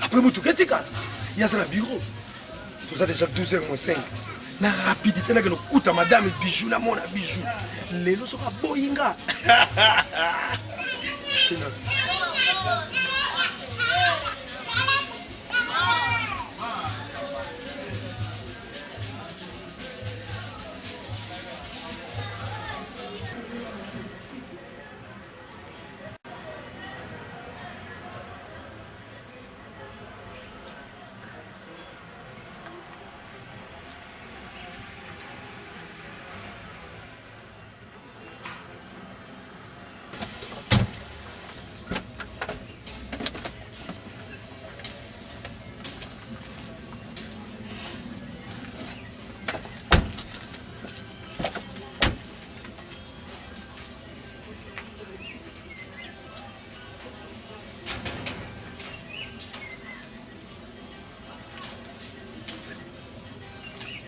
après motuka etikala ye aza na bureau toza déjà 12 heures moins 5 na rapidité nakende kokuta madame bijou namona bijou lelo soki aboyi nga.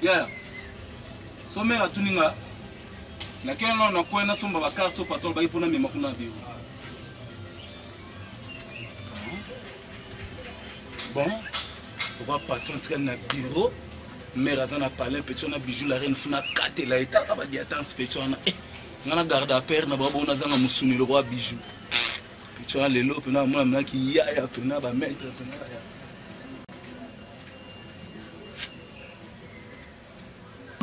Yaya, so mère atuni nga nakei nano na coin nasomba bacarte so patron alobaki mpo namema kuna na bureau. Bon, lokwa patron atikali na bureau, mère aza na palais petit wana bijou la reine funa katela ye talaka badiatance petit wana eh, nga na garde apere na bango nazanga mosuni lokwa bijou petit wana lelo mpena amona menaki yaya mpena bamaître mpena yaya.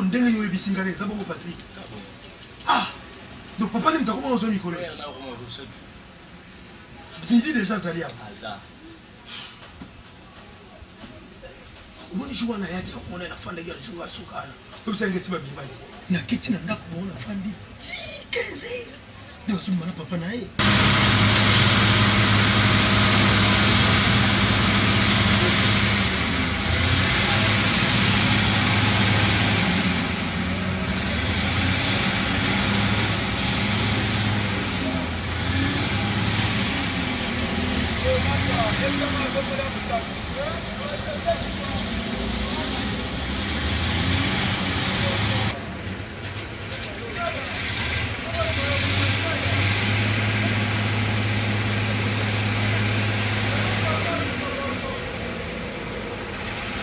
Ndenge yo oyebisi ngai eza bongo Patrick. Ah! Donc papa nde moto akoma ozwa mikolo. Midi déjà azali awa. Aza. Omoni jour wana ayaki akomona nafandaki ya jour asuka wana. Oyebisa ngai esi babimaki. Nakiti na ndako bango nafandi ti 15 heures. Nde bazobima na papa na ye.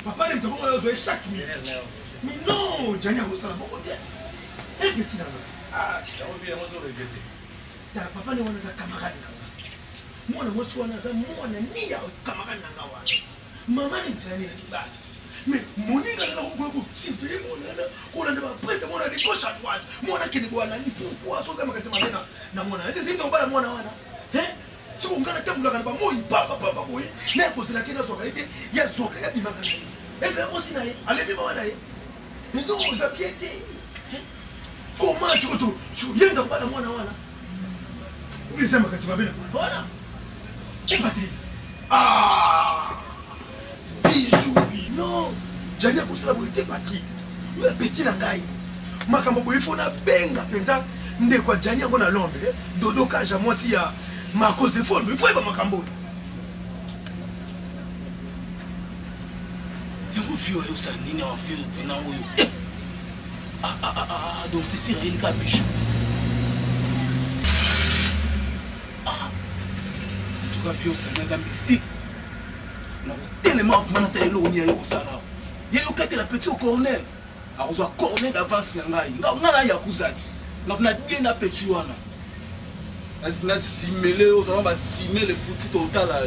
Papa ne mtoko oyo chaque minute. Mais non, Gianni akosala bongo te. Un petit na nga. Ah, yango vie yango ozo regretter. Tala papa ne wana aza camarade na nga. Mwana mwasi wana aza mwana ni ya camarade na nga wana. Mama ne mtani na kibali. Mais moninga nanga kokoya kosurveille mwana wana kolanda baprete mwana de gauche à droite mwana akende boye alandi pourquoi soki makanisi mabe na mwana ete ezali kobala mwana wana soki ngai natambolaka na bamoi pamba pamba boye naye kozelaka ye nazwaka ye te ye azwaka ye abimaka na ye ezala mwasi na ye alembi mama na ye mais oza bien te comment sikoyo ye moto akobala mwana wana eza makanisi mabe na mwana wana e patrik ah bijou non jani akosala boye te patrik oyo apeti na ngai makambo boye fo nabenga mpenza ndeko ya jani yango na londres dodo kaja mwasi ya marco zefondo ifo yeba makambo oyo yango vie oyo osala nini awa vie mpena oyo eh! ah, ah, ah, ah, donc cecile ayeli kaka bijou ah! en tout cas vie osani aza mystique nakotelema vraimen natala eloko nini aye kosala awa ye yokatela petit au corner akozwa corner d'avance na ngai nga na yakuza ti na die na petit wana nazimele oyo vraiment bazimele futi totala.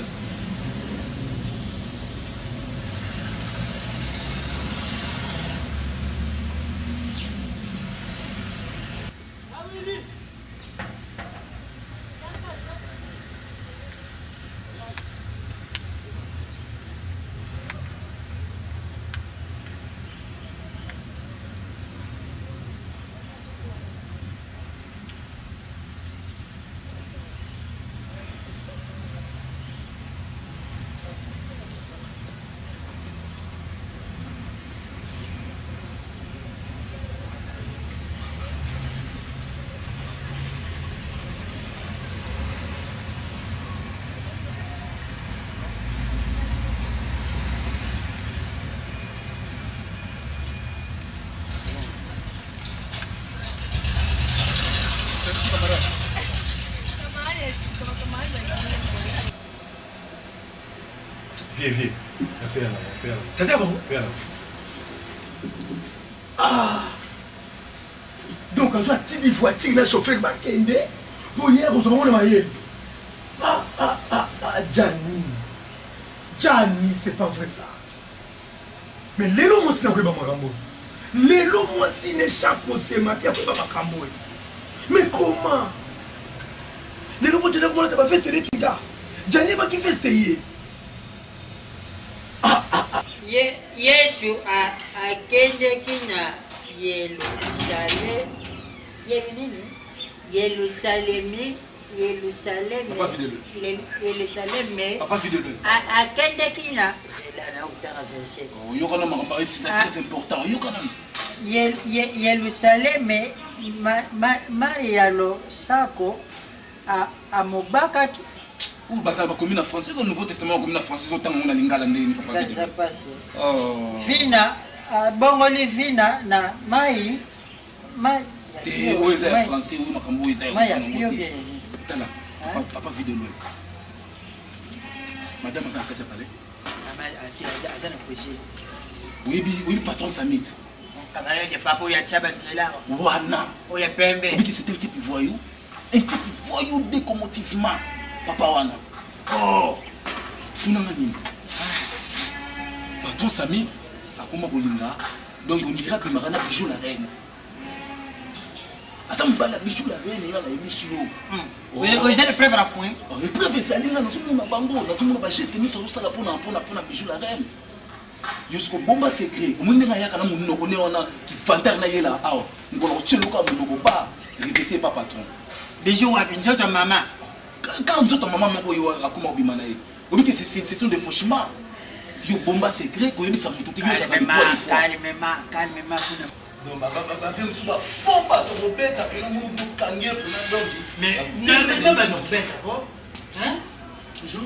Viens, viens. Tata bango ah donc azwa atindi voiture na chauffeur bakende mpo ye akozwa bango na mayele. Ah, ah, ah, ah, Gianni Gianni, c'est pas vrai ça. Mais lelo mwasi nakoyeba makambo oyo, lelo mwasi ne chaque osema mpe akoyeba makambo oyo. Mais comment lelo po Gianni akomona te baveste neti nga Gianni ebaki veste ye. Ye, Yesu a, akendeki na Yelusalemi. Yelu nini? Yelusalemi, Yelusalemi. Papa Fidèle. Le- Yelusalemi. Papa Fidèle. A- Akendeki na zela na kotanga verset. Oyokana makambo ayebisi, c'est très important, oyokana. Ye- Ye- Yelusalemi, ma, ma, Maria losako a- amobakaki. Oyo bazala bakomi na français, oyo Nouveau Testament bakomi na français, ozotanga ngo na lingala ndenge nini, papa? Eza pasi. Oh. Fina. Abongoli vi na na mai mai te oyo eza ya français oyo makambo oyo eza ya mai ya yango pio te bien. Tala papa vie de loin, madame aza na kati ya palais. Mama aza na cuisine. Oyebi, oyebi patron Samit? Camarade de papa oyo atia banzela wana. Oyo ya pembe. Obiki, c'est un type voyou, un type voyou décomotivement, papa wana. Oh, tunanga nini? Patron Sami akoma kolinga, donc on dirait abimaka na Bijou la reine. Aza mobali ya Bijou la reine. Nga nayebisi yo. Oyo eza le preuve na point. Epreuve ezali, nga nazomona bango, nazomona bageste nyonso azosala mpona Bijou la reine. Yo siko bomba secret. Omoni ndenge ayaka na monoko ne wana kifantere nayela awa, mokolo kotia eloko ya monoko ba revese pa patron. Bijou wapi? Nzoto ya mama. Kaka nzoto ya mama moko oyo akoma kobima na ye. Oyebi ke ce sont des fauchements. Yo bomba secret, koyebisa moto te. Yo ozalaka Calmement, calmement, calmement kuna. Donc bave mosusu bafo bato kobeta mpena monu bokangi ye mpena donc. Mais nana bato kobeta ko. Hein? Bonjour.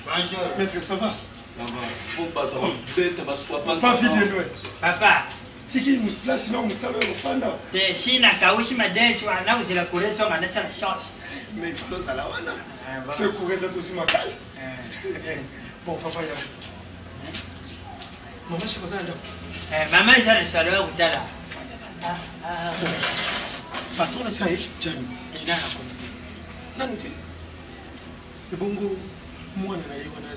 Bonjour. Maître, ça va? Ça va. Fo bato kobeta baswapa. Papa vie de loin. Papa. Tiki place na mosala oyo ofanda. Te si nakausi madesu wana kozela kore songa nasala chance. Mais il faut ozala wana. Soki kore eza tosi makala. Bon, papa ya. Mama Chaka aza na ndako. Mama eza na salon ya kotala. Patron esa ye Jani. Ena na komite. Nanu te. Ebongo mwana na ye wana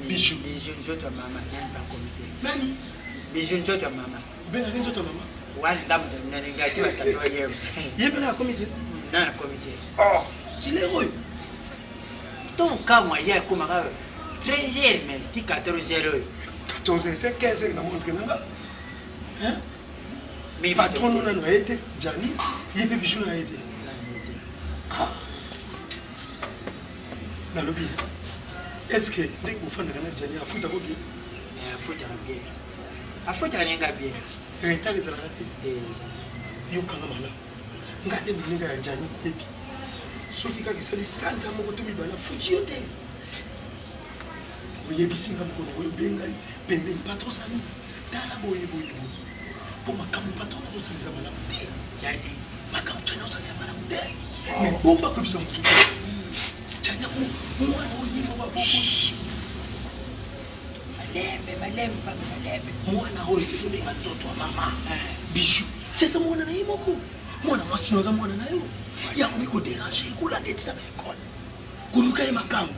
Bijou. Bijou nzoto ya mama nani ba komite. Nani? Bijou nzoto ya mama. Obengaki nzoto ya mama? Wana nga moto nalingaki batata ye. Ye mpe na komite? Na na komite. Oh, tilere oyo. To kamwa ye akomaka 13 heures mais ti 14 heures oyo. 14 heures te, 15 heures na montre nanga. Hein? Patron no nanu aye te, Jani, ye mpe Bijou na ye te. Ah. Nalobi, est ce que ndenge bofandaka na Jani, afutaka bien? Afutaka bien, afutaka nenga bien. Retard ezalaka te? Yokanga malamu, nga nde moninga ya Jani. Epi soki kaka esali sanza moko to mibale afuti yo te, oyebisi nga. Mokolo oyo obengai pembeni, patron Sami, tala boye boye boye, mpo makambo patron azosala eza malamu te. Makambo Jani ozala ya malamu te, mais bomba, koyebisa motu te. Jani mwana oyo ye moko aboko. Malembe, malembe papa, malembe. Mwana oyo ezobenga nzoto ya mama Bijou, seza mwana na ye moko, mwana mwasi no aza mwana na yo. Ye akomi koderange, kolanda eti na baekole, koluka ye makambo,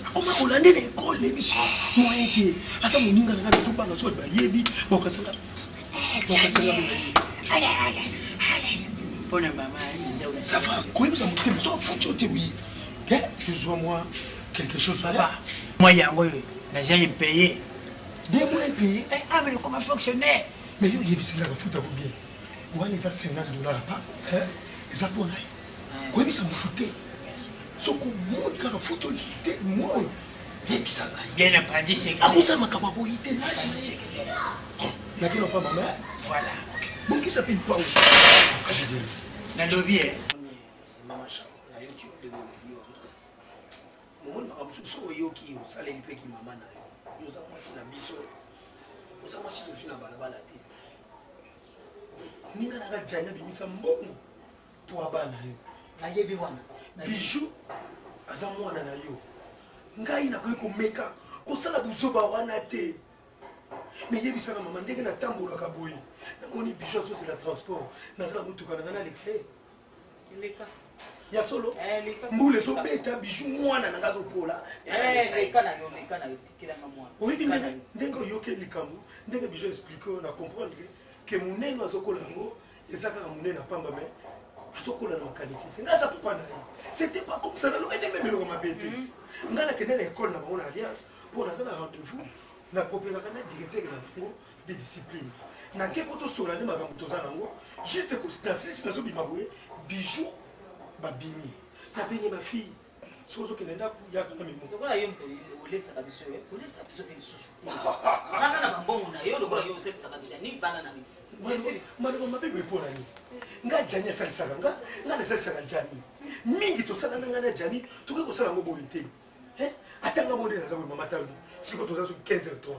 akoma kolande na ekole. Biso moyen te, aza moninga na ngai, nazobanga soki bayebi bakasanga. Mpona mama. Ça va, koyebisa motema so afuti yo te. Oyi tozwa mwa quelque chose. Papa, mwa yango oyo naza impayé. Deux mois impayé? Awa nakoma fonctionnaire. Mais yo oyebisingaka futa ko bien. Wana eza 50 dollar apa, eza mpo na yo. Koyebisa motu te. Soki omoni kaka futi oyo lisusu te, mwa oyo, yebisa ngai. Bien apprenti secret. Akosala makambo aboyi te. Nakino pa mama. Voilà. Bongisa mpe lipango. Nalobi e. Mama Chako, nayoki yo ndenge olobi wana. Momoni makambo mosusu oyoki, osaleli mpe kimama na yo. Yo oza mwasi na biso, oza mwasi tozwi na balabala te. Moninga nanga Jani abimisa mbongo mpo abala yo. Nayebi wana. Bijou aza mwana na yo. Ngai nakoki komeka kosala buzoba wana te. Me yebisaka mama ndenge natambolaka boye, namoni Bijou azozela transport, naza na motuka na ngai, naleka ye. Leka. Ya solo, mbula ezobeta, Bijou mwana na ngai azopola. Leka na yo, leka na yo, tikelanga mwana. Oyebi ndenge oyoki likambo, ndenge Bijou explique oyo, na comprendre ke monene azokola yango eza kaka monene ya pamba, mais azokola na makanisi te. Ngai aza papa na ye, c'était pas comme ça. Nalobi ndenge meloko mabe te. Ngai nakende na ekole na bango na Alliance mpo naza na rendez-vous, nakopelaka na directeur na bango de discipline. Nake mpo tosola nde makambo toza nango. Juste nasilisi, nazobima boye, Bijou babimi, nabenge ma fille, soki ozokende ndako, yaka na mimo. Lokola yo moto olesaka biso, olesaka biso mpe lisusu te, kaka na bambongo na yo, lokola yo osalisaka Jani bana na maloba mabe boye mpo na nini? Nga Jani asalisaka nga, nga nasalisaka Jani mingi. Tosala na ngai na Jani, tokoki kosala yango boye te. Ata nga mo nde naza boye. Mama, talo sikoyo toza soki 15h30.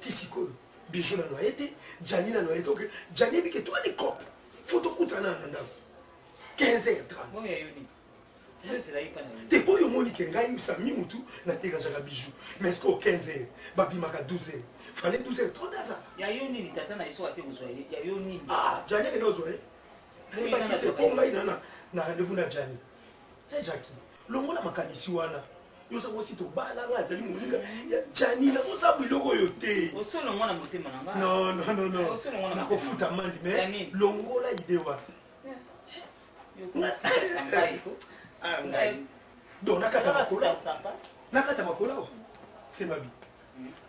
Ti sikoyo bijou nano aye te, Gianni nano aye te. Ok, Gianni yebi ke toani cop. Faut tokutana na ndako. 15h30. Bongo ya yo nini? Ozela ye mpa na yo. Te po yo omoni ke ngai sami mutu na dérangeaka bijou. Mais est-ce que au 15h babimaka 12h? Fallait 12h30 azala. Ya yo nini tata na ye soki ake kozwa ye? Ya yo nini? Ah, Gianni akende kozwa ye. Nayebaki te po ngai na na rendez-vous na Gianni. Eh Jackie, longola makanisi wana. Yo oza mwasi tobala nga azali moninga ya Gianni nakoza biloko oyo te. Osolongwa na motema na nga. Non non non non. Osolongwa na Nakofuta amende mais longola idée wana. Ah ngai. Donc nakata makolo. Nakata makolo. C'est ma vie.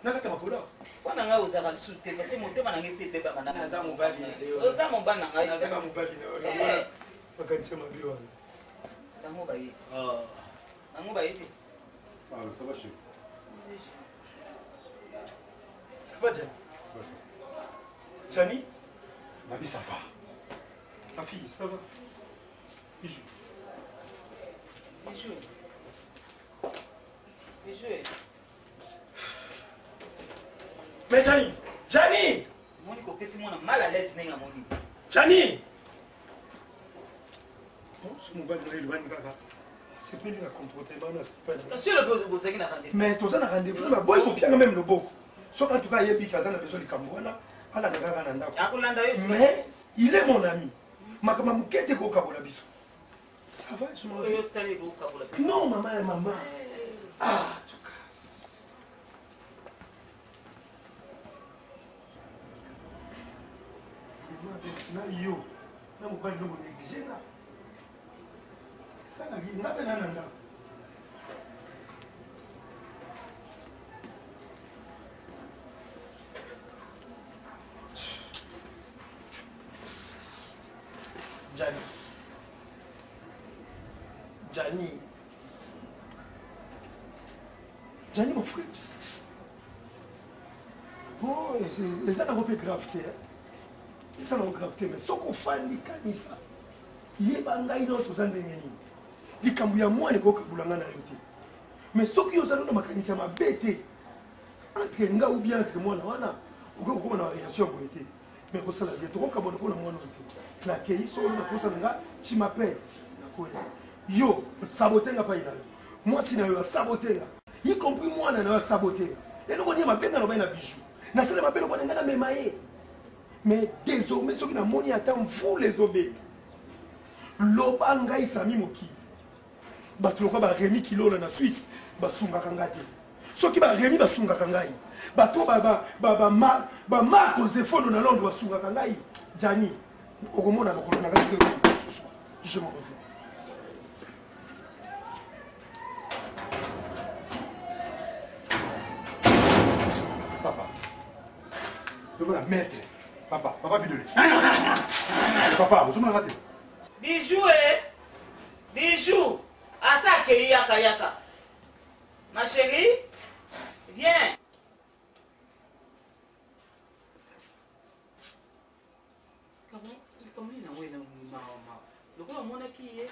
Nakata makolo. Mpo na ngai ozalaka lisusu te parce motema na ngai esi ebebaka na Naza mobali na yo. Oza mobali na ngai. Nazaka mobali na yo. Longola makanisi ya mabe wana. Bango baye. Bango baye te. Ah, ça va chérie. Ça va Gianni? Gianni? Nabi, ça va. Ma fille, ça va? Bijou. Bijou. Bijou. Mais Gianni! Gianni! Omoni kopesi mwana mal à l'aise ndenge amoni. Gianni! Bon, ce mobali na ye elobani kaka asepeli na comportement na asepeli. Kasi oyo bozalaki na rendez-vous. Mais toza na rendez-vous na boyi kopianga meme loboko. Soki en tout cas ayebi ke aza na besoin likambo wana alanda kaka na ndako. Akolanda yo. Mais il est mon ami. Makambo ya moke te kokabola biso. Ça va, je m'en vais. Oyo osali ekokabola. Non, maman ya maman. Ah, en tout cas. Na yo, na mobali no bonéglige nga. Esalaki nga mpe na na ndako. Gianni. Gianni. Gianni, mon frère. Bon, eza nango mpe grave te. Eza nango grave te, mais soki ofandi kanisa, yeba ngai nao toza ndenge nini. Likambo ya mwana ekokabula ngai na yo te. Mais soki yo ozali na makanisi ya mabe te, entre nga ou bien entre mwana wana, okoki kokoma na relation ya boye te. Mais kosala bien, tokokabwana mpo na mwana oyo te. Nakei soki oza na posa na nga, tu m'appelles. Nakoya. Yo, sabote nga pai na yo. Mwasi na yo asabote nga. Y compris mwana na yo asabote nga. Eloko nini mabe nga na bai na bijou. Nasala mabe lokola nga namema ye. Mais désormais soki namoni ata mvula ezobeta, loba ngai Sami Mokili. Bato lokola ba Remy Kilola na Suisse basungaka nga te. Soki ba Remy basungaka ngai, bato ba Marco Zefono na Londres basungaka ngai, Gianni, okomona lokolo na ngai soki ekoki kosuswa. Je m'en reviens. Papa. Lokola maître. Papa, papa bidole. Papa, ozomona nga te. Bijou eh. Bijou. Asa akei yaka yaka. Ma chérie, viens. Likambo nini yango ena mawa mawa. Lokola omonaki ye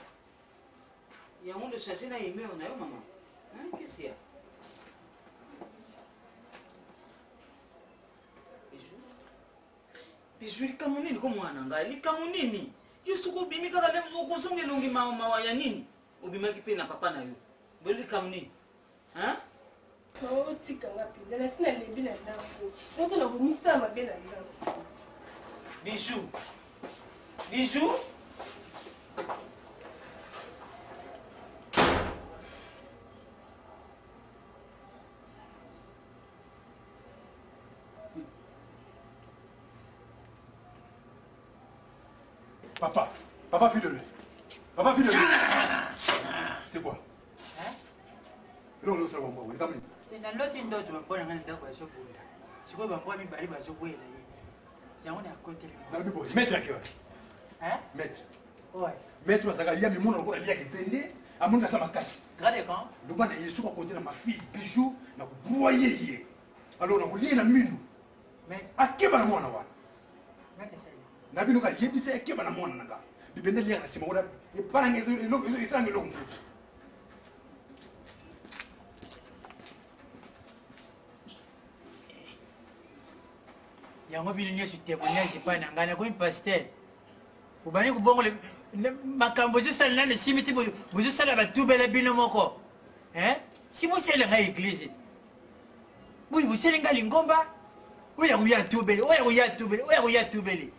yango nde charge na humeur na yo mama. Hein, qu'est-ce qu'il y a? Bijou. Bijou likambo nini ko mwana ngai? Likambo nini? Yo soki obimi kaka nde okozonga elongi mawa mawa ya nini? Obimaki mpe na papa na yo. Boye likambo nini? Hein? Otika nga mpenza nasi nalembi na ndako soki nakomisala mabe na ndako. Bijou. Bijou. Papa, papa fidèle. Papa fidèle. C'est quoi? Eloko nini osala bambwa boye? Likambo nini? Naloti ndoto bambwa na ngai na ndako bazobunda. Sikoyo bambwa mibale bazokwela ye. Yango nakoteli. Nalobi boye, maître yake wapi? Hein? Maître. Ouais. Maître azalaka ye amimona lokola aliaka ebende, amoni aza makasi. Grade quand? Loba na ye soki akote na ma fille bijou, nakobroye ye. Alors nakolie na minu. Mais akeba na mwana wana. Maître sali. Na bino ka yebisa akeba na mwana na nga. Bibende aliaka na sima wana eparanga esalanga eloko mosusu. Yango bino nyonso témoignage epai na ngai nakomi pasteur. Obandi kobongola makambo ozosala nano esimi te bozosala batubela bino moko. Hein? Si bosala ngai église. Boyi bosali ngai lingomba. Oyo akoya atubeli, oyo akoya atubeli, oyo akoya atubeli.